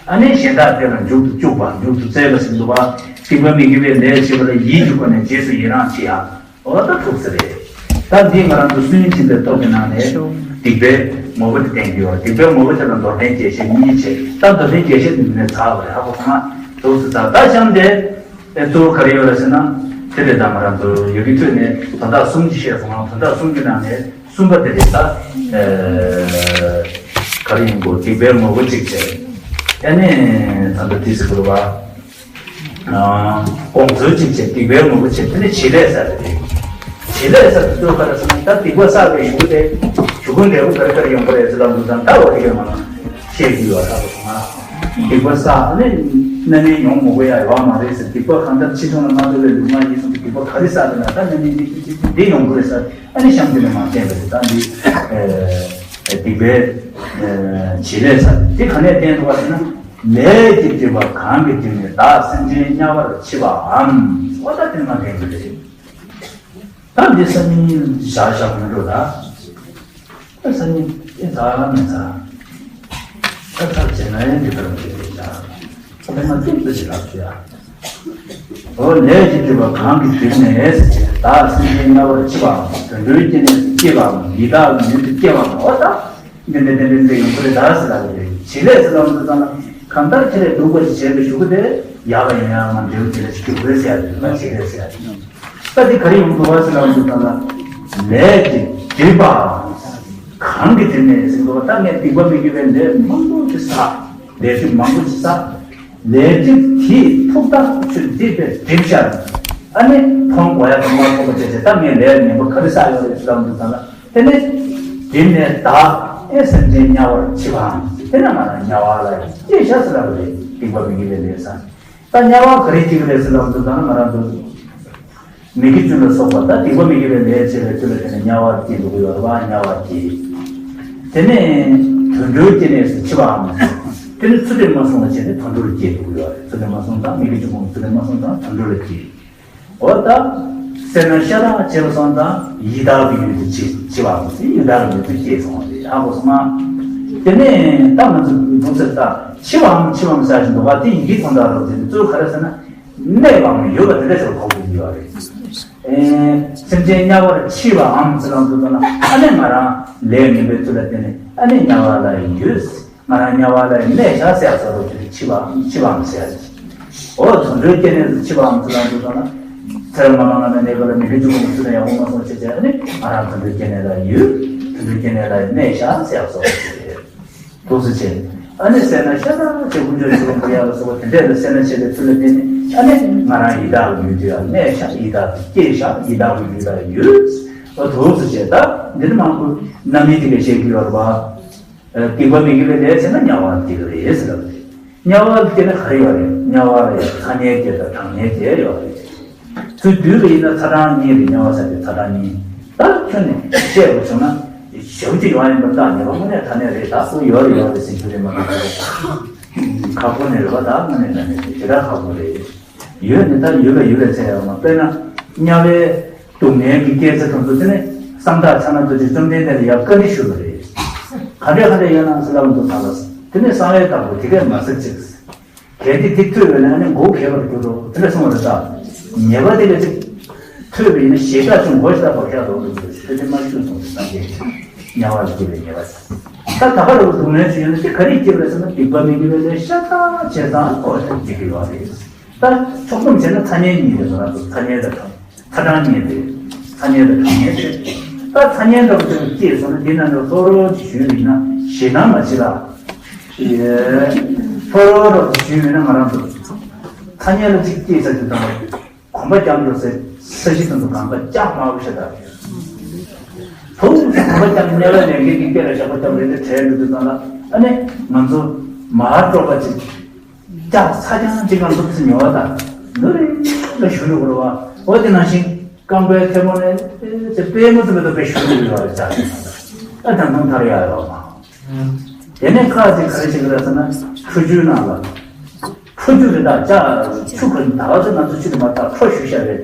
ཨ་ནི་གཞན་དག་དེ་ལ་མཇུག་ཏུ་བཅུག་པ། མཇུག་ཏུ་བསྩལ་བ་ཟེར་འདུག་པ། སྡིག་པ་མི་དགེ་བའི་ལས་བྱེད་པ་ལ་ཡིད་ཀྱི་སྒོ་ནས་རྗེས་སུ་ཡི་རང་བྱེད་ཡག་འོ་ད་ཐུགས་སུ་རེད། ད་འདི་ང་རང་ཚོ་སུན་འབྱིན་པའི་སྟོབས་ཀྱི་ནང་ནས་སྡིག་པའི་ངོ་བོ་དེ་བསྟན་གྱི་ཡོད། སྡིག་པའི་ངོ་བོ་དེ་ལ་མདོར་བསྟན་རྒྱས་བཤད་གཉིས་བྱས། ད་མདོར་བསྟན་རྒྱས་བཤད་འདི་ནས་ཚར་བ་རེད། ཧ་གོ་སོང་ང་། ཐུགས་སུ་ཚར། ད་གཤམ་དེ་གཙོ་བོ་ག་རེ་ཡོད་རེད་ཟེར་ན། དེ་རེད། ད་ང་རང་ཚོ་ཡོ་གི་ཐོས་ནས་དོན་དག་གསུམ་ཅིག་བཤད་སོང་ང་། དོན་དག་གསུམ་གྱི་ནང་ནས་གསུམ་པ་དེ་རེད། ད་ག་རེ་ཡིན་གོ། སྡིག་པའི་ངོ་བོ་གཅིག་བྱས། ཨ་ནི་ད་ལྟ་དེ་ཟེར་དགོས་རེད་བ། དགོངས་ཚུལ་གཅིག་བྱས། སྡིག་པའི་ངོ་བོ་གཅིག་དེ་ནི་བྱེད་ལས་བསགས་པ་རེད། བྱེད་ལས་བསགས་པ་དེ་ག་རེ་ཟེར་ན། ད་སྡིག་པ་བསགས་པའི་གཞུག་གུ་དེ་གཞུག་གུ་འབྲས་བུ་ག་རེ་ག་རེ་ཡོང་གི་རེད་ཟེར་ལབ་འདུག་ཙང་། ད་འོ་དེ་གས་མ་ལ་བཤད་ཀྱི་ཡོད་ད་གོ་སོང་ང་། སྡིག་པ་བསགས་ནས་རྣམ་སྨིན་མྱོང་མི་དགོས་ཡ་ཡོད་མ་རེད་ཟེར། སྡིག་པ་གང་ལྟར་ཕྱིས་འབྱུང་ལ་མ་ལྟོས་པའི་ལུས་ངག་ཡིད་གསུམ་གྱི་སྡིག་པ་ག་རེ་བསགས་པ་ཡིན་ན་ད་རྣམ་སྨིན་འདི་འདི་འདི་ཡོང་གི་རེད་ཟེར། ཨ་ནི་གཤམ་དེ་ནས་མར་བསྟན་པ་རེད། ད་འདི་སྡིག་པའི་བྱེད་ལས་བསགས་དེ་ག་ནས་བསྟན་འདུག་བ་ཟེར་ན། ལས་ཀྱི་སྒྲིབ་པ་གང་གིས་བསྒྲིབས་ནས་བདག་སེམས་ཅན་དམྱལ་བར་མཆིས་པའམ། འོ་ད་དེ་མ་བསྟན་གྱི་རེད། ད་འདི་སང་ཉིན་བཞག་བཞག་མི་འགྲོ་ད། ད་སང་ཉིན་ཨེ་ཚར་མི་ཚར། ད་ཚར་བྱས་ན་ཡང་འདི་ལྟར་མི་འགྲོ་ད། ད་ང་ཏོག་ཙམ་ཞིག་ལབ་ཤོག་ཡ། འོ་ལས་ཀྱི་སྒྲིབ་པ་གང་གིས་བསྒྲིབས་ནས་ཟེར། བདག་སེམས་ཅན་དམྱལ་བར་མཆིས་པའམ། དུད་འགྲོའི་སྐྱེ་གནས་སུ་སྐྱེས་པའམ། ཡི་དྭགས་ཀྱི་ཡུལ་དུ་སྐྱེས་པའམ། འོ་ད། འདི་འདི་འདི་འདི་འདི་ཡོང་གི་རེད་ད་ཟེར་ལབ་ཀྱི་རེད། བྱེད་ལས་ཟེར་ལབ་འདུག་ཙང་ན། གང་ལྟར་ཁྱེད་ལས་སྡུག་པ་ཞིག་བྱས་པའི་གཞུག་གུ་དེ་ཡག་པ་ཡིན་ཡང་ང་འབྲས་བུ་དེ་ལས་ཞིག་འགྱུར་རེད་ཟེར་ཡ་དེ་ལ་བྱེད་ལས་ཟེར་ཡ་དེ། ད་འདི་ག་རེ་ཡོང་འདུག་བ་ཟེར་ལབ་འདུག་ཙང་ན། ལས་ཀྱི་སྒྲིབ་པ་གང་གིས་བསྒྲིབས་ནས་ཟེར་འདུག་བ། ད་ངས་སྡིག་པ་མི་དགེ་བའི་ལས་མང་པོ་ཞིག་བསགས། ལས་སྒྲིབ་མང་པོ་ཞིག་བསགས། ལས་སྒྲིབ་དེས་ཐུགས་ཐག་ཆོད་སྡིག་པས་བསྒྲིབས་ཤག་ཨ་ནི་མཐོང་དགོས་ཡ་དང་མ་མཐོང་པ་བྱས་བྱས། ད་ངས་ལས་ངན་པ་ག་རེ་བསགས་ཡོད་རེད་ཟེར་ལབ་འདུག་ཙང་ན། དེ་ནས་དེ་ནས་བདག་ཨེ་སེམས་ཅན་དམྱལ་བར་མཆིས་པའམ། དེ་ནས་ང་རང་དམྱལ་བ་ལ་སྐྱེས་ཤག་ཟེར་ལབ་རེད། སྡིག་པ་མི་དགེ་བའི་ལས་བསགས། ད་དམྱལ་བ་ག་རེ་སྐྱེ་གི་རེད་ཟེར་ལབ་འདུག་ཙང་ན། ང་རང་ཚོ་མི་དགེ་བཅུ་ལ་སོགས་པ་ད་སྡིག་པ་མི་དགེ་བའི་ལས་བྱས་པའི་ཚུལ་ལ་བརྟེན་ནས་དམྱལ་བར་སྐྱེ་འགྲོ་གི་ཡོད་རེད་བ། དམྱལ་བར་སྐྱེ། དེ་ནས་དུད་འགྲོའི་སྐྱེ་གནས་སུ་མཆིས་པའམ། དེ་ནས་ཚུལ་ཁྲིམས་མ་བསྲུངས་པ་བྱས་ནས་དུད་འགྲོར་སྐྱེ་འགྲོ་གི་ཡོད་རེད། ཚུལ་ཁྲིམས་མ་བསྲུངས་ཙང་། མི་དགེ་བཅུ་སྤོང་གི་ཚུལ་ཁྲིམས་མ་བསྲུངས་ཙང་དུད་འགྲོ་ལ་སྐྱེ། འོ་ད། སེར་སྣ་ཤ་སྟག་བྱས་པ་སོང་ཙང་ཡི་དྭགས་ཀྱི་ཡུལ་དུ་འཆི་འཆི་བའམ་ཡི་དྭགས་ཀྱི་ཡུལ་དུ་སྐྱེས་སོང་བ་རེད། ཨ་ཁོ་སོང་ང་། དེ་ནས་ད་ང་ཚོ་གདུང་སེམས་ད་འཆི་བའམ་འཆི་བའམ་ཟེར་བཞིན་འདུག་པ། དེ་ཡི་གེ་དོན་དག་རོབ་ཟེར་ནས་གཙོ་བོ་ག་རེ་ཟེར་ན། གནས་པའམ་ཡོད་པ་དེ་འདྲ་ཞིག་ལ་གོ་དགོས་ཀྱི་ཡོད་རེད། ཨེ། སེམས་ཅན་དམྱལ་བར་འཆི་བའམ་ཟེར་ལབ་དུས་ཙམ་ན་ཨ་ནི་ང་རང་ལས་ངན་པའི་ཚུལ་ལ་བརྟེན་ནས་ཨ་ནི་དམྱལ་བ་ལ་ཡོད། ང་རང་དམྱལ་བ་ལ་གནས་བཞག་ཟེར་སོགས་ཀྱི་འཆི་བའམ་འཆི་བའམ་ཟེར། འོ་དུད་འགྲོའི་སྐྱེ་གནས་སུ་འཆི་བའམ་ཟེར་ལབ་དུས་ཙམ་ན། ཚེ་རབས་མ་མང་ན་གནས་སྐབས་ལ་མི་དགེ་བཅུ་སྤོང་གི་ཚུལ་དང་ཡག་པོ་མ་སོང་བྱས་བྱས་ཨ་ནི་ང་རང་དུད་འགྲོའི་སྐྱེ་གནས་ལ་ཡོད། དུད་འགྲོའི་སྐྱེ་གནས་ལ་གནས་བཞག་ཟེར་སོགས་ཀྱི། འདུག་སེ་བྱས། ཨ་ནི་སེར་སྣ་ཤ་སྟག་བྱས་དཀོན་མཆོག་ཆོས་སྐྱོང་གོ་ཡག་ལ་སོགས་པ་དེ་འདྲས་ལ་སེར་སྣ་ཆེ་བའི་ཚུལ་ལ་བརྟེན་ནས་ཨ་ནི་ང་རང་ཡི་དྭགས་ཀྱི་ཡུལ་དུ་ཡང་གནས་ཤག་ཡི་དྭགས་ཀྱི་སྐྱེས་ཤག་ཡི་དྭགས་ཀྱི་ཡུལ་ལ་ཡོད། འོ་འདུག་སེ་བྱས། ད་འདི་འདྲ་མང་པོ་རྣམ་སྨིན་དེ་གས་བཤད་ཀྱི་ཡོད་རེད་པ། སྡིག་པ་མི་དགེ་བའི་ལས་བྱས་ན་དམྱལ་བ་སྐྱེ་གི་རེད་ཟེར་བ་རེད། དམྱལ་བ་སྐྱེས་ན་ག་རེ་ཡོད་རེད། དམྱལ་བ་ལ་ཡང་ཚ་དམྱལ་སྐྱེ་དང་གྲང་དམྱལ་སྐྱེ་ཡོད་རེད། ཚུར་བསྡུས་པ་ཡིན་ན་ཚ་གྲང་གཉིས་རེད། དམྱལ་བ་ཟེར་དེ་ཚ་གྲང་གཉིས། ད་ཁྱོད་ནས་བཤད་དགོས་བྱུང་ན། ཞེ་པོ་ཅིག་ཡོང་ཡིན་པར་བརྟག་ཉེས་པ་དངོས་གནས་ཐ་སྙད་རེད། ད་སུ་ཡོད་རེད་ཡོད་རེད་ཟེར་རྒྱུ་རེད་མ་གཏོགས། ཁ་ཁོ་ནས་རེད་པ། ད་དངོས་གནས་ཐ་སྙད་རེད། དེ་འདྲ་ཁག་པོ་རེད། ཡོད་ནི་ད་ཡོད་པ་ཡོད་པའི་ཚད་ཡོད་མ། དཔེར་ན་དམྱལ་བའི་སྡུག་བསྔལ་གྱི་སྐྱེད་ཚལ་དང་དུ་དེ་ནས་གསང་བདག་ཕྱག་ན་རྡོ་རྗེ་བཅོམ་ལྡན་འདས་ལ་ཡང་བཀའ་འདྲི་ཞུས་པ་རེད། ག་འདྲས་ག་འདྲས་ཡོད་ན་ཟེར་ལབ་འདུག་ད་ལ། དེ་ནས་གསང་བའི་བདག་པོས་དེ་སྐད་མ་ཟེར་ཅིག་གལ་ཏེ་དེ་ཐོས་པས་ན་ཨ་ནི་མགོ་གས་པར་འགྱུར་རོ། དེ་འདྲ་གསུངས་པ་རེད་ད། ཉེས་པ་དེ་ལ་ཅིག་ཐོས་པ་ཡིན་ན་ཞེ་དྲག་ཅིག་མགོ་ཞེ་དྲག་བག་ཆགས་རོ་རོ་རོ་ཞེས་དེ་མ་ཞུས་སོང་། སངས་རྒྱས་ཀྱིས་དམྱལ་བ་ལ་སྐྱེས་པའི་ཉེས་པ་ཟེར། ད་ད་ག་རེ་བ་སྡུག་བསྔལ་ཅིག་ཡོད་ན་དེ་ག་རེ་སྐྱེས་པ་རེད་ཟེར་ན་སྡིག་པ་མི་དགེ་བའི་ལས་ཤ་སྟག་བྱས་ཙང་ཁོ་ལ་སྐྱེ་གི་ཡོད་རེད། ད་ཕྱོགས་བསྡོམས་བྱས་ན་ཚ་དམྱལ་གཉིས་རེད་ཟེར་ན། ཚ་དམྱལ་དང་གྲང་། ཚ་གྲང་གཉིས་རེད། ཚ་དམྱལ་དང་གྲང་དམྱལ་རེད། ད་ཚ་དམྱལ་འདྲ་པོ་དེ་ལ་སྐྱེས་སོང་ན་འདི་ནང་ལ་ལྷོ་རོ་ཅིག་ཞུས་པ་ཡིན་ན་ཞེད་སྣང་མ་བྱེད་ལ། ལྷོ་རོ་རོ་ཅིག་ཞུས་པ་ཡིན་ན་ང་རང་ཚོ་ཚ་དམྱལ་ལ་ཅིག་སྐྱེས་ཚར་དུས་ཙམ་པ་གོམ་པ་རྒྱག་འགྲོ་སའི་ས་གཞི་དང་དུ་གང་ག་ལྕགས་དམར་པོ་ཞིག་དང་། ཐུག་གོམ་པ་རྒྱག་དམྱལ་བའི་ལས་འགན་གྱི་སྐེ་ལ་ཞགས་པ་བརྒྱབ་རེ་རེ་བྲལ་འགྲོ་དུས་ཙམ་ལ་ཨ་ནི་ང་ཚོ་མར་དཀྲོག་པ་ཅིག་ལྕགས་ཚ་རྐྱང་ཅིག་གང་འདུག་ཟེར་ཉོ་བ་དང་ནུ་རེ་ལ་ཞུ་རུ་བར་བ། འོ་དེ་ནང་བཞིན་རྐང་པའི་ཐལ་མོ་ནས་དེ་པད་མོ་ཙམ་མེད་པ་དཔེ་ཞུ་རུ་ཡོད་རེད། ལྕགས་ཅིག་ཨ་དང་དུང་ཐར་ཡག་ཡོད་མ། དེ་ནས་ཁ་ཅིག་ག་རེ་བྱེད་ཀྱི་རེད་ཟེར་ན་ཁྲུ་ཆུའི་ནང་ལ་ཁྲུ་ཆུ་རེད། ད་ལྕགས་ཆུ་ག་ད་ག་ཚོད་ང་ཚོ་ཆུ་དེ་མ་ཐག་ཁྲོ་ཞུ་བྱ་རེད།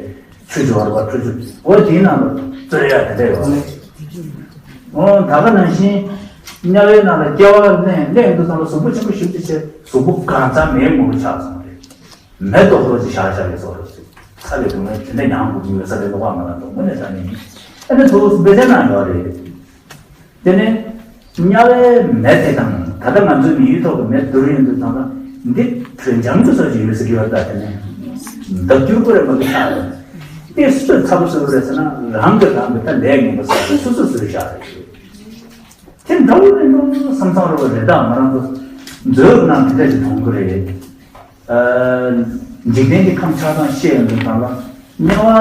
ཆུ་སྦྱོར་བ་ཁྲུ་ཆུ། འོ་དེའི་ནང་ལ་བཙོས་ཡག་དེ་འདྲ་ཡོད་རེད། འོ་ད་ག་ནང་བཞིན་དམྱལ་བའི་ནང་ལ་སྐྱེ་བ་ལེན་ལེན་དུས་ཙམ་ལ་གཟུགས་པོ་ཆེན་པོ་ཞིག་ཏུ་བྱས། གཟུགས་པོ་གང་ཚང་མེད་མོ་ཆགས་སོང་རེད། མེ་ཏོག་ཏོག་ཅིག་བཞག་བཞག་གི་བཟོ་འདྲ་ཞིག་ཚ་བའི་སྡུག་བསྔལ་དེ་འདྲ་མྱངས་དགོས་ཀྱི་ཡོད་ས་རེད་འདུག་ག་མ་ལ་འདུག་དངོས་གནས་དྲང་གནས་ཡིན། ཨ་ནི་ཚོ་བོད་ཆས་ནང་ཡོད་རེད། དེ་ནས་དམྱལ་བའི་མེ་དེ་དང་ད་ལྟ་ང་ཚོའི་མི་ཡུལ་ཐོག་གི་མེ་བསྡུར་ཡོང་དུས་ཙམ་ལ་འདི་དྲོད་འཇམ་གྱི་བཟོ་ཅིག་ཡོད་ཟེར་གྱི་ཡོད་རེད། ད་དེ་ནས་འདབ་སྐྱུར་པོ་རེད་མ་གཏོགས་ཆགས་ཡོད་དེ་སུས་ཚ་པོ་བཟོས་པ་རེད་ཟེར་ན་རང་གིས་རང་གི་ད་ལས་ངན་པ་བཟོས་སུ་སུ་བཟོས་བཞག་རེད། དེ་འདྲ་བོ་རེད་འགྲོ་བསམ་བསམ་རེད་པ་རེད། ད་ང་རང་ཚོ་མཛོད་ནང་དེ་འདྲ་ཞིག་མཐོང་གི་རེད། འཇིག་རྟེན་གྱི་ཁམས་ཆགས་སྡང་བཤད་ཡོང་དུས་ཙམ་ལ་དམྱལ་བ་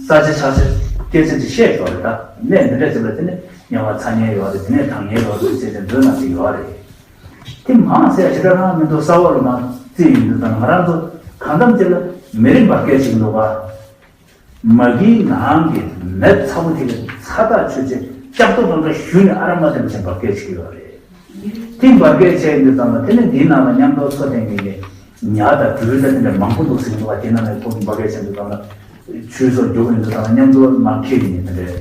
ས་ཆ་ཆགས་ཆགས་སྐྱེ་ཚུལ་ཅིག་བཤད་ཆོག་རེད། ད་གནས་འདི་འདྲ་ཅིག་ལ་དེ་ནས་དམྱལ་བ་ཚ་དམྱལ་ཡོད་རེད། དེ་ནས་གྲང་དམྱལ་ཡོད་རེད་ཟེར་ཏེ་མཛོད་ནང་ཅིག་ཡོད་རེད། དེ་མང་ཟེར་ཞེ་དྲག་རང་མི་འདུག་ས་འོག་ལ་མར་རྩིས་ཡོང་དུས་ཙམ་ང་རང་ཚོ་གང་འཚམ་ཅིག་ལ་མི་རིགས་འབར་གས་ཤིག་འདུག་ག་མ་གིའི་ནང་གི་མེ་ཚ་པོ་དེ་ལ་ཚ་ཐག་ཆོད་ཅིང་ལྕགས་རྡོ་གང་ག་གཞུས་ནས་ཨ་ར་མ་དེ་འདྲ་བྱས་འབར་གས་བྱེད་ཀྱི་ཡོད་རེད། དེ་འབར་གས་བྱས་ཡོང་དུས་ཙམ་ལ་དེ་ནི་འདིའི་ནང་ལ་མཉམ་དུ་འཚོ་དེ་ངེས་ཀྱི་ཉ་དང་སྦྲུལ་དང་དེ་འདྲ་མང་པོ་འདུག་ཟེར་གྱི་འདུག་ག་དེ་ནང་ནས་ཁོ་འབར་གས་བྱས་ཡོང་དུས་ཙམ་ལ་ཆུའི་སོ་རྒྱུག་ཡོང་དུས་ཙམ་ལ་མཉམ་དུ་མར་འཁྱེར་ཡོང་ནས་དེ་འདྲ་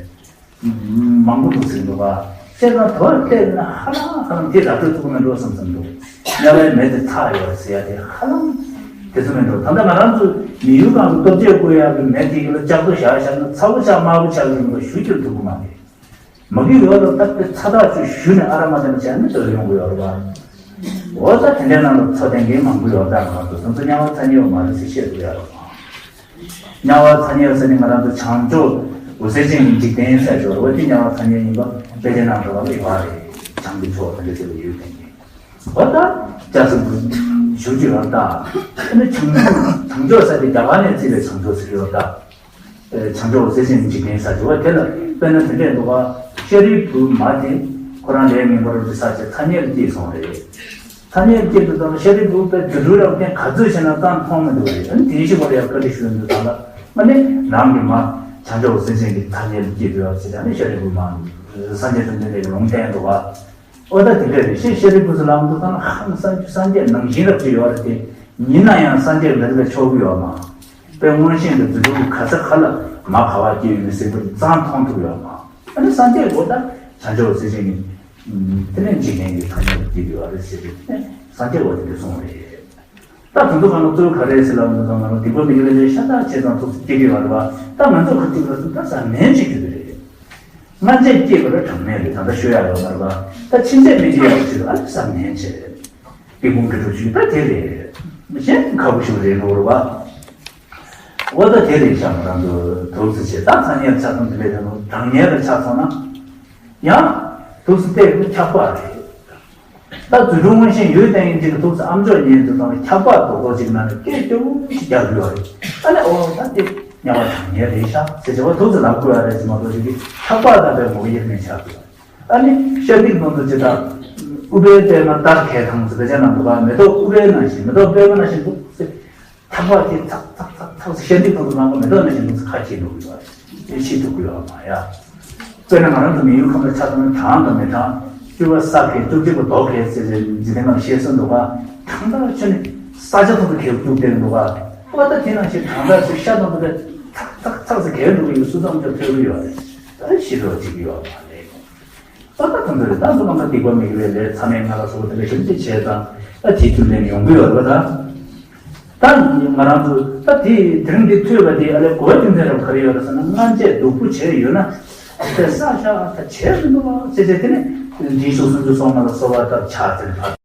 མང་པོ་འདུག་ཟེར་གྱི་འདུག་ག་བྱས་ཙང་དོ་བལྟས་ན་ཧ་ལམ་ཧ་ལམ་དེ་ར་སྤྲོད་ཐུབ་ཀྱི་མེད་འགྲོ་བསམ་བསམ་འདུག་དམྱལ་བའི་མེ་དེ་ཚ་ཡོད་ཟེར་ཡ་དེ་ཧ་ལམ་དེ་ཚོ་མེད་འགྲོ། ད་ལྟ་ང་རང་ཚོ་མི་ཡུལ་གང་དུ་ལྟོ་ཆས་བསྐོལ་ཡག་གི་མེ་དེ་ཡོད་ལ་ལྕགས་རྡོ་བཞག་བཞག་ན་ཚ་པོ་ཆགས་དམར་པོ་ཆགས་ཀྱི་ཡོད་པ་ཞུ་རྒྱུར་ཐུབ་ཀྱི་མ་རེད། མ་གི་ཡོད་ལ་ད་དེ་ཚ་ཐག་ཆོད་གཞུས་ནས་ཨ་ར་མ་དེ་འདྲ་བྱས་ན་ལྟོས་ཡོང་གི་ཡོད་རེད་པ། འོ་ད་དེ་འདྲའི་ནང་ལ་འཚོ་བསྡད་མཁན་མང་པོ་ཡོད། ད་ང་རང་ཚོ་དེ་ཚོ་དམྱལ་བ་ཚ་དམྱལ་ཡོད་མ་རེད་ཟེར་བཤད་དགོས་ཡ་རེད་པ། དམྱལ་བ་ཚ་དམྱལ་ཟེར་ནི་ང་རང་ཚོ་བྱང་ཕྱོགས་འོད་གསལ་ཅན་གྱི་འཇིག་རྟེན་ཟེར་ཞོར་བ་དེ་དམྱལ་བ་ཚ་དམྱལ་ཡིན་པ་དཔེ་ཆའི་ནང་དུ་བ་ལ་ཡོད་རེད། བྱང་གི་ཕྱོགས་དེ་འདྲ་ཟེར་བ་ཡོད་དེ། འོ་ད་ལྕགས་སྲིན་པོ་བཞུགས་ཀྱི་ཡོད་ད། དེ་ནི་བྱང་བྱང་ཕྱོགས་ཟེར་དེ་རྒྱ་གར་ནས་བརྩིས་པའི་བྱང་ཕྱོགས་ཟེར་གྱི་ཡོད་ད། བྱང་ཕྱོགས་འོད་གསལ་ཅན་གྱི་འཇིག་རྟེན་ཟེར་གྱི་བ་དེ་ལ་དཔེར་ན་དེ་འདྲས་འདུག་ག་ཤཱ་རིའི་བུ་མ་དེ་ཁོ་རང་ལས་ངན་པ་རོ་དེ་ས་ཆ་ཚ་དམྱལ་སྐྱེས་སོང་རེད། ཚ་དམྱལ་སྐྱེས་དུས་ཙམ་ལ་ཤཱ་རིའི་བུ་དཔེ་དུད་འགྲོའི་རབ་བརྟན་ག་ཚོད་བྱས་ན་ཙམ་མཐོང་མི་འདུག་རེད། ཨ་ནི་དེའི་ཞིག་པ་ལ་ཡང་བཀའ་འདྲི་ཞུས་འདུག་ད་ལ་ཨ་ནི་རང་གི་མ་བྱང་ཆུབ་སེམས་ཅན་གྱི་ཐ་སྙད་སྐྱེས་དུས་ཡང་ཟེར་ཡང་ནི་ཤཱ་རིའི་བུ་མ་སངས་རྒྱས་བཅོམ་ལྡན་འདས་ཀྱི་ལུང་བསྟན་འདུག་བ། ཨོ་ད་དེ་འདྲ་རེད། ཤེས་ཤཱ་རིའི་བུ་ཚོ་ལ་འདུག་ད་ན་ཧང་སངས་རྒྱས་སངས་རྒྱས་ནང་བཞིན་རབ་ཅིག་ཡོད་རེད་དེ། ཉིན་ན་ཡང་སངས་རྒྱས་མི་རིགས་ལ་ཆོག་གི་ཡོད་མ། དཔེ་མངོན་ཤེས་དང་རྫུ་འཕྲུལ་གྱི་ག་ས་ག་ལ་མ་ག་བ་སྐྱེ་ཡོད་མེད་ཟེར་བ་ཙང་མཐོང་ཐུབ་ཡོད་མ། ཨ་ནི་སངས་རྒྱས་འོ་ད་བྱང་ཆུབ་སེམས་ཅན་གྱི་དེ་ནས་འཇིག་རྟེན་གྱི་ཐ་སྙད་དུ་སྐྱེ་དགོས་པ་རེད་ཟེར་ཏེ་སངས་རྒྱས་འོ་དེ་འདྲ་གསུངས་པ་རེད། ད་དེ་ཚོ་གང་ལ་གཙོ་བོ་ག་རེ་ཟེར་ལབ་ན་ང་ལ་སྡིག་པ་མི་དགེ་བའི་ལས་ཤ་སྟག་བྱས་ཙང་ཐུགས་སུ་སྐྱེ་དགོས་པ་རེད་པ། ད་ང་ཚོ་ག་ཚོད་ལ་སོང་ད་ས་ནན་བྱེད་དགོས་རེད། སྔ་རྗེས་སྐྱེས་པ་ལ་གྲངས་མེད་རེད། ད་ལྟ་ཤོད་ཡག་ཡོད་མ་རེད་པ། ད་ཕྱིན་ཆད་མི་སྐྱེ་ཡག་ཞིག་ཨ་ནི་ས་ནན་བྱེད་རེད། སྡིག་སྤོང་གི་སྒྲུབ་བྱེད་ད་དེ་རེད། གཞན་ཁག་པོ་ཞིག་རེད་འགྲོ་རེད་པ། འོ་ད་དེ་རེད་ཤག་ང་རང་ཚོ་ཐུགས་སུ་ཆེ་ད་ཐ་སྙད་ཆ་ཚང་དེ་འདྲ་དེ་ནོ་གྲངས་ངེས་ལ་ཆ་ཚང་ན། ཡང་ཐུགས་སུ་བལྟས་ཀྱི་ཁྱབ་པ་རེད། ད་རྫུ་འཕྲུལ་མངོན་ཤེས་ཡོད་བསྟན་ཡིན་ཅིག་གི་ཐུགས་སུ་ཨ་མཆོག་ཉན་དུ་དང་ཁྱབ་པ་རྡོག་རྡོག་ཅིག་ན་ནི་སྐད་སྐྱོ་བོ་ཞིག་རྒྱག་དགོས་པ་རེད། ཨ་ནི་འོ་ད་དེ་དམྱལ་བ་གྲངས་ངེས་རེད་ཤག་ཟེར་བྱས་པ་ཐུགས་སུ་ལབ་དགོས་པ་རེད་ཟེར་མ་གཏོགས་ཅིག་གི་ཁྱབ་པ་དང་པའི་ངོ་བོ་དབྱེར་མེད་ཆགས་དགོས་པ་རེད། ཨ་ནི་ཤ་སྟག་དང་དུ་ཇི་ལྟར་ཨུཏྤལ་པདྨ་ལྟར་གས་དང་ཟེར་བའི་ཅ་ན་འདུག་ག་མེ་ཏོག་ཨུཏྤལ་ནང་བཞིན་མེ་ཏོག་པདྨ་ནང་བཞིན་འདུག་ཟེར། ཐག་པ་དེ་ཚག་ཚག་ཚག་ཚག་ཟེར་ཤ་སྟག་དང་དུ་ནང་གི་མེ་ཏོག་ནང་བཞིན་འདུག་ཟེར་ཁ་ཁྱེར་འདུག་གི་བ་རེད། ཤི་ཐུབ་ཀྱི་ཡོད་མ་ཡ། དཔེར་ན་ང་རང་ཚོ་མི་ཡུལ་ཁམས་ལ་ཆ་མཚོན་ན་གྲངས་དང་མི་གྲངས་བཅུ་པ་ས་གས་བཅུ་གཅིག་པ་རྡོ་གས་ཟེར་བའི་འཇིག་རྟེན་ནང་བཤད་སྲོལ་འདུག་ག་གྲངས་ཐག་ཆོད་ནས་ས་ཆ་ཐོག་ཏུ་གས་བཅུག་བསྡད་འདུག་ག་འོ་ད་དེ་ནང་བཞིན་གྲངས་ཐག་ཆོད་ཤ་དང་དུ་གས་ཚག་ཚག་ཚག་ཟེར་གས་འགྲོ་གི་ཡོད་སུ་ཙམ་ཅིག་ཐོས་ཀྱི་ཡོད་རེད། ད་ཤི་རོགས་བྱེད་ཀྱི་ཡོད་མ་རེད། ད་ལྟ་དུས་འདིར་ད་གཟོད་ང་ཚོ་སྡིག་པ་མི་དགེ་བའི་ལས་ཚ་མེད་ང་ལ་སོགས་པ་དེ་འདྲ་ཞིག་ཅིག་བྱས་ཙང་ད་དེའི་རྒྱུ་ལས་ནི་ཡོང་གི་ཡོད་རེད་པ། ད་ད་ང་རང་ཚོ་ད་དེ་དེ་རིང་འདི་ཐོས་པ་དེ་ཨ་ལས་གོ་བ་རྒྱུ་མཚན་རབ་ག་རེ་ཡོད་རེད་ཟེར་ན། སྔ་རྗེས་སྡུག་པོ་བྱས་ཡོད་ན་དེ་བསགས་བཞག་ད་བྱས་མི་འདུག་ཟེར་བྱས་དེ་ནས་འདིའི་ཕྱོགས་སུམ་ཅུ་སོ་ལྔ་ལ་སོགས་པ་ལྟར་ཕྱག་འཚལ་བར།